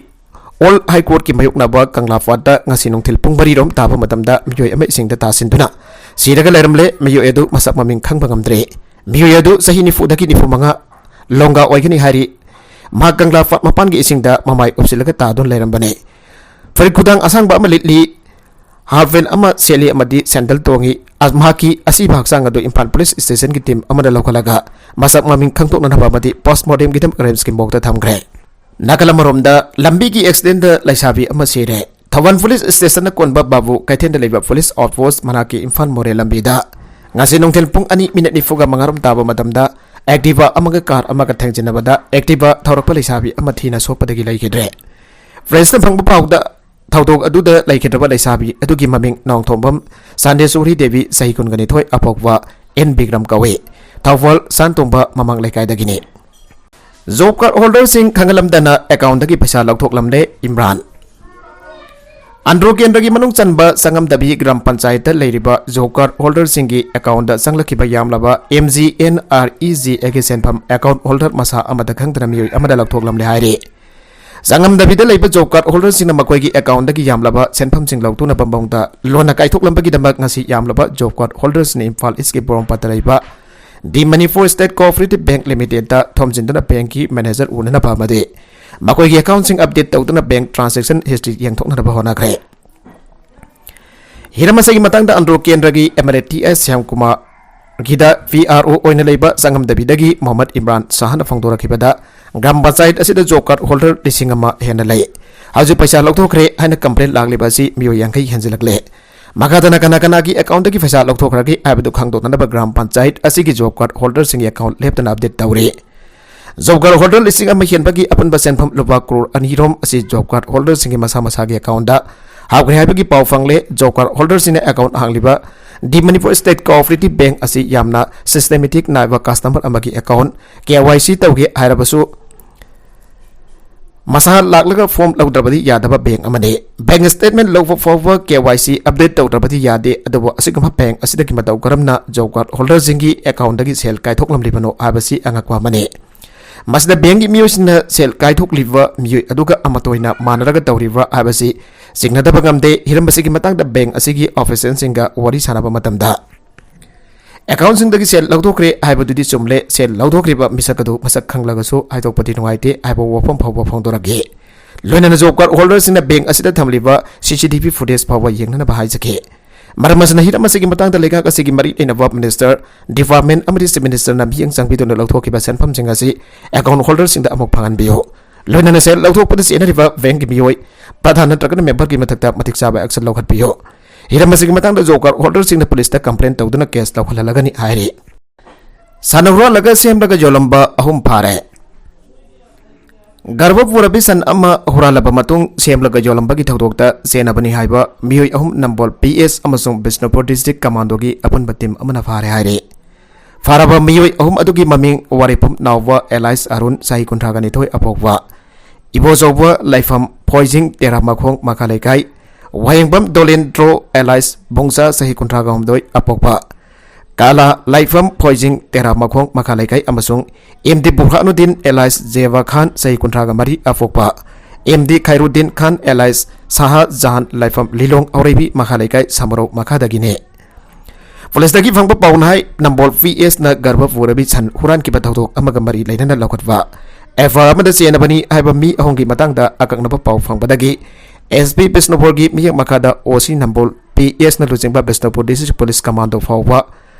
ꯑꯣꯜ ꯍꯥꯏ ꯀꯣꯔꯠꯀꯤ ꯃꯥꯌꯣꯛꯅꯕ ꯀꯪꯂꯥ ꯄꯥꯠꯇ ꯉꯁꯤ ꯅꯨꯡꯊꯤꯜ ꯄꯨꯡ ꯃꯔꯤꯔꯣꯝ ꯇꯥꯕ ꯃꯇꯝꯗ ꯃꯤꯑꯣꯏ ꯑꯃ ꯏꯁꯤꯡꯗ ꯇꯥꯁꯤꯟꯗꯨꯅ ꯁꯤꯔꯒ ꯂꯩꯔꯝꯂꯦ꯫ ꯃꯤꯑꯣꯏ ꯑꯗꯨ ꯃꯁꯛ ꯃꯃꯤꯡ ꯈꯪꯕ ꯉꯝꯗ꯭ꯔꯦ꯫ ꯃꯤꯑꯣꯏ ꯑꯗꯨ ꯆꯍꯤ ꯅꯤꯐꯨꯗꯒꯤ ꯅꯤꯐꯨ ꯃꯉꯥ ꯂꯣꯡꯒꯥ ꯑꯣꯏꯒꯅꯤ ꯍꯥꯏꯔꯤ꯫ ꯃꯍꯥꯛ ꯀꯪꯂꯥ ꯄꯥꯠ ꯃꯄꯥꯟꯒꯤ ꯏꯁꯤꯡꯗ ꯃꯃꯥꯏ ꯎꯞꯁꯤꯜꯂꯒ ꯇꯥꯗꯨꯅ ꯂꯩꯔꯝꯕꯅꯤ꯫ ꯐꯨꯔꯤꯠ ꯈꯨꯗꯥꯡ ꯑꯁꯥꯡꯕ ꯑꯃ ꯂꯤꯠꯂꯤ, ꯍꯥꯐ ꯄꯦꯟ ꯑꯃ ꯁꯦꯠꯂꯤ ꯑꯃꯗꯤ ꯁꯦꯟꯗꯜ ꯇꯣꯡꯉꯤ꯫ ꯑ-, ꯃꯍꯥꯛꯀꯤ ꯑꯁꯤꯕ ꯍꯛꯆꯥꯡ ꯑꯗꯨ ꯏꯝꯐꯥꯜ ꯄꯨꯂꯤꯁ ꯁ꯭ꯇꯦꯁꯟꯒꯤ ꯇꯤꯝ ꯑꯃꯅ ꯂꯧꯈꯠꯂꯒ ꯃꯁꯛ ꯃꯃꯤꯡ ꯈꯪꯗꯣꯛꯅꯅꯕ ꯑꯃꯗꯤ ꯄꯣꯁꯠꯃꯣꯔꯇꯦꯝꯒꯤꯗꯃꯛ ꯔꯤꯝꯁꯀꯤ ꯃꯣꯔꯒꯇ ꯊꯝꯈ꯭ꯔꯦ꯫ ꯅꯥꯀꯜ ꯑꯃꯔꯣꯝꯗ ꯂꯝꯕꯤꯒꯤ ꯑꯦꯛꯁꯤꯗꯦꯟꯗ ꯂꯩꯁꯥꯕꯤ ꯑꯃ ꯁꯤꯔꯦ꯫ ꯊꯧꯕꯥꯜ ꯄꯨꯂꯤꯁ ꯁ꯭ꯇꯦꯁꯟꯅ ꯀꯣꯟꯕ ꯕꯥꯕꯨ ꯀꯩꯊꯦꯜꯗ ꯂꯩꯕ ꯄꯨꯂꯤꯁ ꯑꯥꯎꯠꯄꯣꯁꯠ ꯃꯅꯥꯛꯀꯤ ꯏꯝꯐꯥꯜ ꯃꯣꯔꯦ ꯂꯝꯕꯤꯗ ꯉꯁꯤ ꯅꯨꯡꯊꯤꯜ ꯄꯨꯡ ꯑꯅꯤ ꯃꯤꯅꯤꯠ ꯅꯤꯐꯨꯒ ꯃꯉꯥꯔꯣꯝ ꯇꯥꯕ ꯃꯇꯝꯗ ꯑꯦꯛꯇꯤꯚꯥ ꯑꯃꯒ ꯀꯥꯔ ꯑꯃꯒ ꯊꯦꯡꯖꯤꯟꯅꯕꯗ ꯑꯦꯛꯇꯤꯚꯥ ꯊꯧꯔꯛꯄ ꯂꯩꯁꯥꯕꯤ ꯑꯃ ꯊꯤꯅ ꯁꯣꯛꯄꯗꯒꯤ ꯂꯩꯈꯤꯗ꯭ꯔꯦ꯫ ꯄ꯭ꯔꯦꯁꯅ ꯐꯪꯕ ꯄꯥꯎꯗ ꯊꯧꯗꯣꯛ ꯑꯗꯨꯗ ꯂꯩꯈꯤꯗ꯭ꯔꯕ ꯂꯩꯁꯥꯕꯤ ꯑꯗꯨꯒꯤ ꯃꯃꯤꯡ ꯅꯣꯡꯊꯣꯝꯕꯝ ꯁꯥꯟꯗꯦꯁꯣꯔꯤ ꯗꯦꯕꯤ, ꯆꯍꯤ ꯀꯨꯟꯒ ꯅꯤꯊꯣꯏ, ꯑꯄꯣꯛꯄ ꯑꯦꯟ ꯕꯤꯀ꯭ꯔꯝ ꯀꯧꯏ꯫ ꯊꯧꯕꯥꯜ ꯁꯥꯟꯇꯣꯝꯕ ꯃꯃꯥꯡ ꯂꯩꯀꯥꯏꯗꯒꯤꯅꯤ꯫ ꯖꯣꯕ ꯀꯥꯔꯗ ꯍꯣꯜꯗꯔꯁꯤꯡ ꯈꯪꯍꯜꯂꯝꯗꯅ ꯑꯦꯀꯥꯎꯟꯗꯒꯤ ꯄꯩꯁꯥ ꯂꯧꯊꯣꯛꯂꯝꯂꯦ ꯏꯝꯔꯥꯟ꯫ ꯑꯟꯗ꯭ꯔꯣ ꯀꯦꯟꯗ꯭ꯔꯒꯤ ꯃꯅꯨꯡ ꯆꯟꯕ ꯆꯪꯉꯝꯗꯕꯤ ꯒ꯭ꯔꯥꯝ ꯄꯟꯆꯥꯌꯠꯇ ꯂꯩꯔꯤꯕ ꯖꯣꯕ ꯀꯥꯔꯗ ꯍꯣꯜꯗꯔꯁꯤꯡꯒꯤ ꯑꯦꯀꯥꯎꯟꯗ ꯆꯪꯂꯛꯈꯤꯕ ꯌꯥꯝꯂꯕ M G N R E G ꯑꯦꯒꯤ ꯁꯦꯟꯐꯝ ꯑꯦꯀꯥꯎꯟ ꯍꯣꯜꯗꯔ ꯃꯁꯥ ꯑꯃꯗ ꯈꯪꯗꯅ ꯃꯤꯑꯣꯏ ꯑꯃꯗ ꯂꯧꯊꯣꯛꯂꯝꯂꯦ ꯍꯥꯏꯔꯤ꯫ ꯆꯪꯉꯝꯗꯕꯤꯗ ꯂꯩꯕ ꯖꯣꯕ ꯀꯥꯔꯗ ꯍꯣꯜꯗꯔꯁꯤꯡꯅ ꯃꯈꯣꯏꯒꯤ ꯑꯦꯀꯥꯎꯟꯗꯒꯤ ꯌꯥꯝꯂꯕ ꯁꯦꯟꯐꯝꯁꯤꯡ ꯂꯧꯊꯣꯛꯅꯕ ꯃꯑꯣꯡꯗ ꯂꯣꯟꯅ ꯀꯥꯏꯊꯣꯛꯂꯝꯕꯒꯤꯗꯃꯛ ꯉꯁꯤ ꯌꯥꯝꯂꯕ ꯖꯣꯕ ꯀꯥꯔꯗ ꯍꯣꯜꯗꯔꯁꯤꯡꯅ ꯏꯝꯐꯥꯜ ꯏꯁꯀꯤ ꯕꯣꯔꯣꯝꯄꯥꯠꯇ ꯂꯩꯕ the Manipur state cooperative bank ꯂꯤꯃꯤꯇꯦꯗꯇ ꯊꯣꯝꯖꯤꯟꯗꯨꯅ ꯕꯦꯡꯛꯀꯤ ꯃꯦꯅꯦꯖꯔ ꯎꯅꯅꯕ ꯑꯃꯗꯤ ꯃꯈꯣꯏꯒꯤ ꯑꯦꯀꯥꯎꯟꯁꯤꯡ ꯑꯞꯗꯦꯠ ꯇꯧꯗꯨꯅ ꯕꯦꯡꯛ ꯇ꯭ꯔꯥꯟꯖꯦꯛꯁꯟ ꯍꯤꯁꯇ꯭ꯔꯤ ꯌꯦꯡꯊꯣꯛꯅꯅꯕ ꯍꯣꯠꯅꯈ꯭ꯔꯦ꯫ ꯍꯤꯔꯝ ꯑꯁꯤꯒꯤ ꯃꯇꯥꯡꯗ ꯑꯟꯗ꯭ꯔꯣ ꯀꯦꯟꯗ꯭ꯔꯒꯤ M L A T S ꯁ꯭ꯌꯥꯝꯀꯨꯃꯥꯔꯒꯤꯗ ꯄꯤ ꯑꯥꯔ ꯑꯣ ꯑꯣꯏꯅ ꯂꯩꯕ ꯆꯪꯉꯝꯗꯕꯤꯗꯒꯤ ꯃꯣꯍꯝꯃꯗ ꯏꯝꯔꯥꯟ ꯁꯥꯍꯅ ꯐꯣꯡꯗꯣꯔꯛꯈꯤꯕꯗ, ꯒ꯭ꯔꯥꯝ ꯄꯟꯆꯥꯌꯠ ꯑꯁꯤꯗ ꯖꯣꯕ ꯀꯥꯔꯗ ꯍꯣꯜꯗꯔ ꯂꯤꯁꯤꯡ ꯑꯃ ꯍꯦꯟꯅ ꯂꯩ꯫ ꯍꯧꯖꯤꯛ ꯄꯩꯁꯥ ꯂꯧꯊꯣꯛꯈ꯭ꯔꯦ ꯍꯥꯏꯅ ꯀꯝꯄ꯭ꯂꯦꯟ ꯂꯥꯛꯂꯤꯕ ꯑꯁꯤ ꯃꯤꯑꯣꯏ ꯌꯥꯡꯈꯩ ꯍꯦꯟꯖꯤꯜꯂꯛꯂꯦ꯫ ꯃꯈꯥ ꯇꯥꯅ ꯀꯅꯥ ꯀꯅꯥꯒꯤ ꯑꯦꯀꯥꯎꯟꯗꯒꯤ ꯄꯩꯁꯥ ꯂꯧꯊꯣꯛꯈ꯭ꯔꯒꯦ ꯍꯥꯏꯕꯗꯨ ꯈꯪꯗꯣꯛꯅꯅꯕ ꯒ꯭ꯔꯥꯝ ꯄꯟꯆꯥꯌꯠ ꯑꯁꯤꯒꯤ ꯖꯣꯕ ꯀꯥꯔꯗ ꯍꯣꯜꯗꯔꯁꯤꯡꯒꯤ ꯑꯦꯀꯥꯎꯟ ꯂꯦꯞꯇꯅ ꯑꯞꯗꯦꯠ ꯇꯧꯔꯤ꯫ ꯖꯣꯕ ꯀꯥꯔꯗ ꯍꯣꯜꯗꯔ ꯂꯤꯁꯤꯡ ꯑꯃ ꯍꯦꯟꯕꯒꯤ ꯑꯄꯨꯟꯕ ꯁꯦꯟꯐꯝ ꯂꯨꯄꯥ ꯀ꯭ꯔꯣꯔ ꯑꯅꯤ ꯔꯣꯝ ꯑꯁꯤ ꯖꯣꯕ ꯀꯥꯔꯗ ꯍꯣꯜꯗꯔꯁꯤꯡꯒꯤ ꯃꯁꯥ ꯃꯁꯥꯒꯤ ꯑꯦꯀꯥꯎꯟꯗ ꯍꯥꯞꯈ꯭ꯔꯦ ꯍꯥꯏꯕꯒꯤ ꯄꯥꯎ ꯐꯪꯂꯦ꯫ ꯖꯣꯕ ꯀꯥꯔꯗ ꯍꯣꯜꯗꯔꯁꯤꯡꯅ ꯑꯦꯀꯥꯎꯟ ꯍꯥꯡꯂꯤꯕ ꯗꯤ ꯃꯅꯤꯄꯨꯔ ꯁ꯭ꯇꯦꯠ ꯀꯣꯑꯣꯄꯔꯦꯇꯤꯚ ꯕꯦꯡꯛ ꯑꯁꯤ ꯌꯥꯝꯅ ꯁꯤꯁꯇꯦꯃꯦꯇꯤꯛ ꯅꯥꯏꯕ ꯀꯁꯇꯃꯔ ꯑꯃꯒꯤ ꯑꯦꯀꯥꯎꯟ ꯀꯦ ꯋꯥꯏ ꯁꯤ ꯇꯧꯒꯦ ꯍꯥꯏꯔꯕꯁꯨ ꯃꯁꯥ ꯂꯥꯛꯂꯒ ꯐꯣꯔꯝ ꯂꯧꯗ꯭ꯔꯕꯗꯤ ꯌꯥꯗꯕ ꯕꯦꯡꯛ ꯑꯃꯅꯤ꯫ ꯕꯦꯡꯛ ꯁ꯭ꯇꯦꯠꯃꯦꯟꯠ ꯂꯧꯕ ꯐꯥꯎꯕ ꯀꯦ ꯋꯥꯏ ꯁꯤ ꯑꯞꯗꯦꯠ ꯇꯧꯗ꯭ꯔꯕꯗꯤ ꯌꯥꯗꯦ꯫ ꯑꯗꯨꯕꯨ ꯑꯁꯤꯒꯨꯝꯕ ꯕꯦꯡꯛ ꯑꯁꯤꯗꯒꯤ ꯃꯇꯧ ꯀꯔꯝꯅ ꯖꯣꯕ ꯀꯥꯔꯗ ꯍꯣꯜꯗꯔꯁꯤꯡꯒꯤ ꯑꯦꯀꯥꯎꯟꯗꯒꯤ ꯁꯦꯜ ꯀꯥꯏꯊꯣꯛꯂꯝꯂꯤꯕꯅꯣ ꯍꯥꯏꯕꯁꯤ ꯑꯉꯛꯄ ꯑꯃꯅꯤ꯫ ꯃꯁꯤꯗ ꯕꯦꯡꯛꯀꯤ ꯃꯤꯑꯣꯏꯁꯤꯡꯅ ꯁꯦꯜ ꯀꯥꯏꯊꯣꯛꯂꯤꯕ ꯃꯤꯑꯣꯏ ꯑꯗꯨꯒ ꯑꯃꯠꯇ ꯑꯣꯏꯅ ꯃꯥꯟꯅꯔꯒ ꯇꯧꯔꯤꯕ꯭ꯔꯥ ꯍꯥꯏꯕꯁꯤ ꯆꯤꯡꯅꯗꯕ ꯉꯝꯗꯦ꯫ ꯍꯤꯔꯝ ꯑꯁꯤꯒꯤ ꯃꯇꯥꯡꯗ ꯕꯦꯡꯛ ꯑꯁꯤꯒꯤ ꯑꯣꯐꯤꯁꯤꯌꯦꯜꯁꯤꯡꯒ ꯋꯥꯔꯤ ꯁꯥꯟꯅꯕ ꯃꯇꯝꯗ, ꯑꯦꯀꯥꯎꯟꯁꯤꯡꯗꯒꯤ ꯁꯦꯜ ꯂꯧꯊꯣꯛꯈ꯭ꯔꯦ ꯍꯥꯏꯕꯗꯨꯗꯤ ꯆꯨꯝꯂꯦ꯫ ꯁꯦꯜ ꯂꯧꯊꯣꯛꯈ꯭ꯔꯤꯕ ꯃꯤꯁꯛ ꯑꯗꯨ ꯃꯁꯛ ꯈꯪꯂꯒꯁꯨ ꯍꯥꯏꯗꯣꯛꯄꯗꯤ ꯅꯨꯡꯉꯥꯏꯇꯦ ꯍꯥꯏꯕ ꯋꯥꯐꯝ ꯐꯥꯎꯕ ꯐꯣꯡꯗꯣꯔꯛꯈꯤ꯫ ꯂꯣꯏꯅꯅ ꯖꯣꯕ ꯀꯥꯔꯗ ꯍꯣꯜꯗꯔꯁꯤꯡꯅ ꯕꯦꯡꯛ ꯑꯁꯤꯗ ꯊꯝꯂꯤꯕ ꯁꯤ ꯁꯤ ꯇꯤ ꯚꯤ ꯐꯨꯇꯦꯖ ꯐꯥꯎꯕ ꯌꯦꯡꯅꯅꯕ ꯍꯥꯏꯖꯈꯤ꯫ ꯃꯔꯝ ꯑꯁꯤꯅ ꯍꯤꯔꯝ ꯑꯁꯤꯒꯤ ꯃꯇꯥꯡꯗ ꯂꯩꯉꯥꯛ ꯑꯁꯤꯒꯤ ꯃꯔꯤ ꯂꯩꯅꯕ ꯃꯤꯅꯤꯁꯇꯔ, ꯗꯤꯄꯥꯔꯠꯃꯦꯟꯠ ꯑꯃꯗꯤ ꯆꯤꯐ ꯃꯤꯅꯤꯁꯇꯔꯅ ꯃꯤꯠꯌꯦꯡ ꯆꯪꯕꯤꯗꯨꯅ ꯂꯧꯊꯣꯛꯈꯤꯕ ꯁꯦꯟꯐꯝꯁꯤꯡ ꯑꯁꯤ ꯑꯦꯀꯥꯎꯟ ꯍꯣꯜꯗꯔꯁꯤꯡꯗ ꯑꯃꯨꯛ ꯐꯪꯍꯟꯕꯤꯌꯨ꯫ ꯂꯣꯏꯅꯅ ꯁꯦꯜ ꯂꯧꯊꯣꯛꯄꯗ ꯆꯦꯟꯅꯔꯤꯕ ꯕꯦꯡꯛꯀꯤ ꯃꯤꯑꯣꯏ, ꯄ꯭ꯔꯙꯥꯟ ꯅꯠꯇ꯭ꯔꯒꯅ ꯃꯦꯝꯕꯔꯒꯤ ꯃꯊꯛꯇ ꯃꯇꯤꯛ ꯆꯥꯕ ꯑꯦꯛꯁꯟ ꯂꯧꯈꯠꯄꯤꯌꯨ꯫ ꯍꯤꯔꯝ ꯑꯁꯤꯒꯤ ꯃꯇꯥꯡꯗ ꯖꯣꯕ ꯀꯥꯔꯗ ꯍꯣꯜꯗꯔꯁꯤꯡꯅ ꯄꯨꯂꯤꯁꯇ ꯀꯝꯄ꯭ꯂꯦꯟ ꯇꯧꯗꯨꯅ ꯀꯦꯁ ꯂꯧꯈꯠꯍꯜꯂꯒꯅꯤ ꯍꯥꯏꯔꯤ꯫ ꯁꯥꯟꯅ ꯍꯨꯔꯥꯜꯂꯒ ꯁꯦꯝꯂꯒ ꯌꯣꯜꯂꯝꯕ ꯑꯍꯨꯝ ꯐꯥꯔꯦ꯫ ꯒꯔꯚ ꯄꯨꯔꯕꯤ ꯁꯟ ꯑꯃ ꯍꯨꯔꯥꯜꯂꯕ ꯃꯇꯨꯡ ꯁꯦꯝꯂꯒ ꯌꯣꯜꯂꯝꯕꯒꯤ ꯊꯧꯗꯣꯛꯇ ꯆꯦꯟꯅꯕꯅꯤ ꯍꯥꯏꯕ ꯃꯤꯑꯣꯏ ꯑꯍꯨꯝ ꯅꯝꯕꯣꯜ ꯄꯤ ꯑꯦꯁ ꯑꯃꯁꯨꯡ ꯕꯤꯁꯅꯨꯄꯨꯔ ꯗꯤꯁꯇ꯭ꯔꯤꯛ ꯀꯃꯥꯟꯗꯣꯒꯤ ꯑꯄꯨꯟꯕ ꯇꯤꯝ ꯑꯃꯅ ꯐꯥꯔꯦ ꯍꯥꯏꯔꯤ꯫ ꯐꯥꯔꯕ ꯃꯤꯑꯣꯏ ꯑꯍꯨꯝ ꯑꯗꯨꯒꯤ ꯃꯃꯤꯡ ꯋꯥꯔꯤꯐꯨꯝ ꯅꯥꯎꯕ ꯑꯦꯂꯥꯏꯁ ꯑꯔꯨꯟ, ꯆꯍꯤ ꯀꯨꯟꯊ꯭ꯔꯥ ꯅꯤꯊꯣꯏ ꯑꯄꯣꯛꯄ, ꯏꯕꯣꯆꯧꯕ ꯂꯥꯏꯐꯝ, ꯐꯣꯏꯖꯤꯡ ꯇꯦꯔꯥꯃꯈꯣꯡ ꯃꯈꯥ ꯂꯩꯀꯥꯏ, ꯋꯥꯍꯦꯡꯕꯝ ꯗꯣꯂꯦꯟꯗ꯭ꯔꯣ alias ꯕꯣꯡꯆꯥ, ꯆꯍꯤ ꯀꯨꯟꯊ꯭ꯔꯥꯒ ꯍꯨꯝꯗꯣꯏ, ꯑꯄꯣꯛꯄ꯫ ꯀꯥꯂꯥ ꯂꯥꯏꯐꯝ ꯐꯣꯏꯖꯤꯡ, ꯇꯦꯔꯥ ꯃꯈꯣꯡ, ꯃꯈꯥ ꯂꯩꯀꯥꯏ ꯑꯃꯁꯨꯡ ꯑꯦꯝ ꯗꯤ ꯕꯨꯔꯍꯥꯅꯨꯗꯤꯟ alias ꯖꯦꯕꯥ ꯈꯥꯟ, ꯆꯍꯤ ꯀꯨꯟꯊ꯭ꯔꯥꯒ ꯃꯔꯤ, ꯑꯄꯣꯛꯄ ꯑꯦꯝ ꯗꯤ ꯈꯥꯏꯔꯨꯗꯤꯟ ꯈꯥꯟ alias ꯁꯥꯍ ꯖꯍꯥꯟ, ꯂꯥꯏꯐꯝ ꯂꯤꯂꯣꯡ ꯍꯧꯔꯩꯕꯤ, ꯃꯈꯥ ꯂꯩꯀꯥꯏ ꯁꯥꯃꯔꯧ ꯃꯈꯥꯗꯒꯤꯅꯤ꯫ ꯄꯨꯂꯤꯁꯇꯒꯤ ꯐꯪꯕ ꯄꯥꯎꯅ ꯍꯥꯏ, ꯅꯝꯕꯣꯜ ꯄꯤ ꯑꯦꯁꯅ ꯒꯔꯚ ꯄꯨꯔꯕꯤ ꯁꯟ ꯍꯨꯔꯥꯟꯈꯤꯕ ꯊꯧꯗꯣꯛ ꯑꯃꯒ ꯃꯔꯤ ꯂꯩꯅꯅ ꯂꯧꯈꯠꯄ ꯑꯦꯐ ꯑꯥꯏ ꯑꯥꯔ ꯑꯃꯗ ꯆꯦꯟꯅꯕꯅꯤ ꯍꯥꯏꯕ ꯃꯤ ꯑꯍꯨꯝꯒꯤ ꯃꯇꯥꯡꯗ ꯑꯀꯛꯅꯕ ꯄꯥꯎ ꯐꯪꯕꯗꯒꯤ ꯑꯦꯁ ꯄꯤ ꯕꯤꯁꯅꯨꯄꯨꯔꯒꯤ ꯃꯤꯌꯦꯡ ꯃꯈꯥꯗ ꯑꯣ ꯁꯤ ꯅꯝꯕꯣꯜ ꯄꯤ ꯑꯦꯁꯅ ꯂꯨꯆꯤꯡꯕ ꯕꯤꯁꯅꯨꯄꯨꯔ ꯗꯤꯁꯇ꯭ꯔꯤꯛ ꯄꯨꯂꯤꯁ ꯀꯃꯥꯟꯗꯣ ꯐꯥꯎꯕ,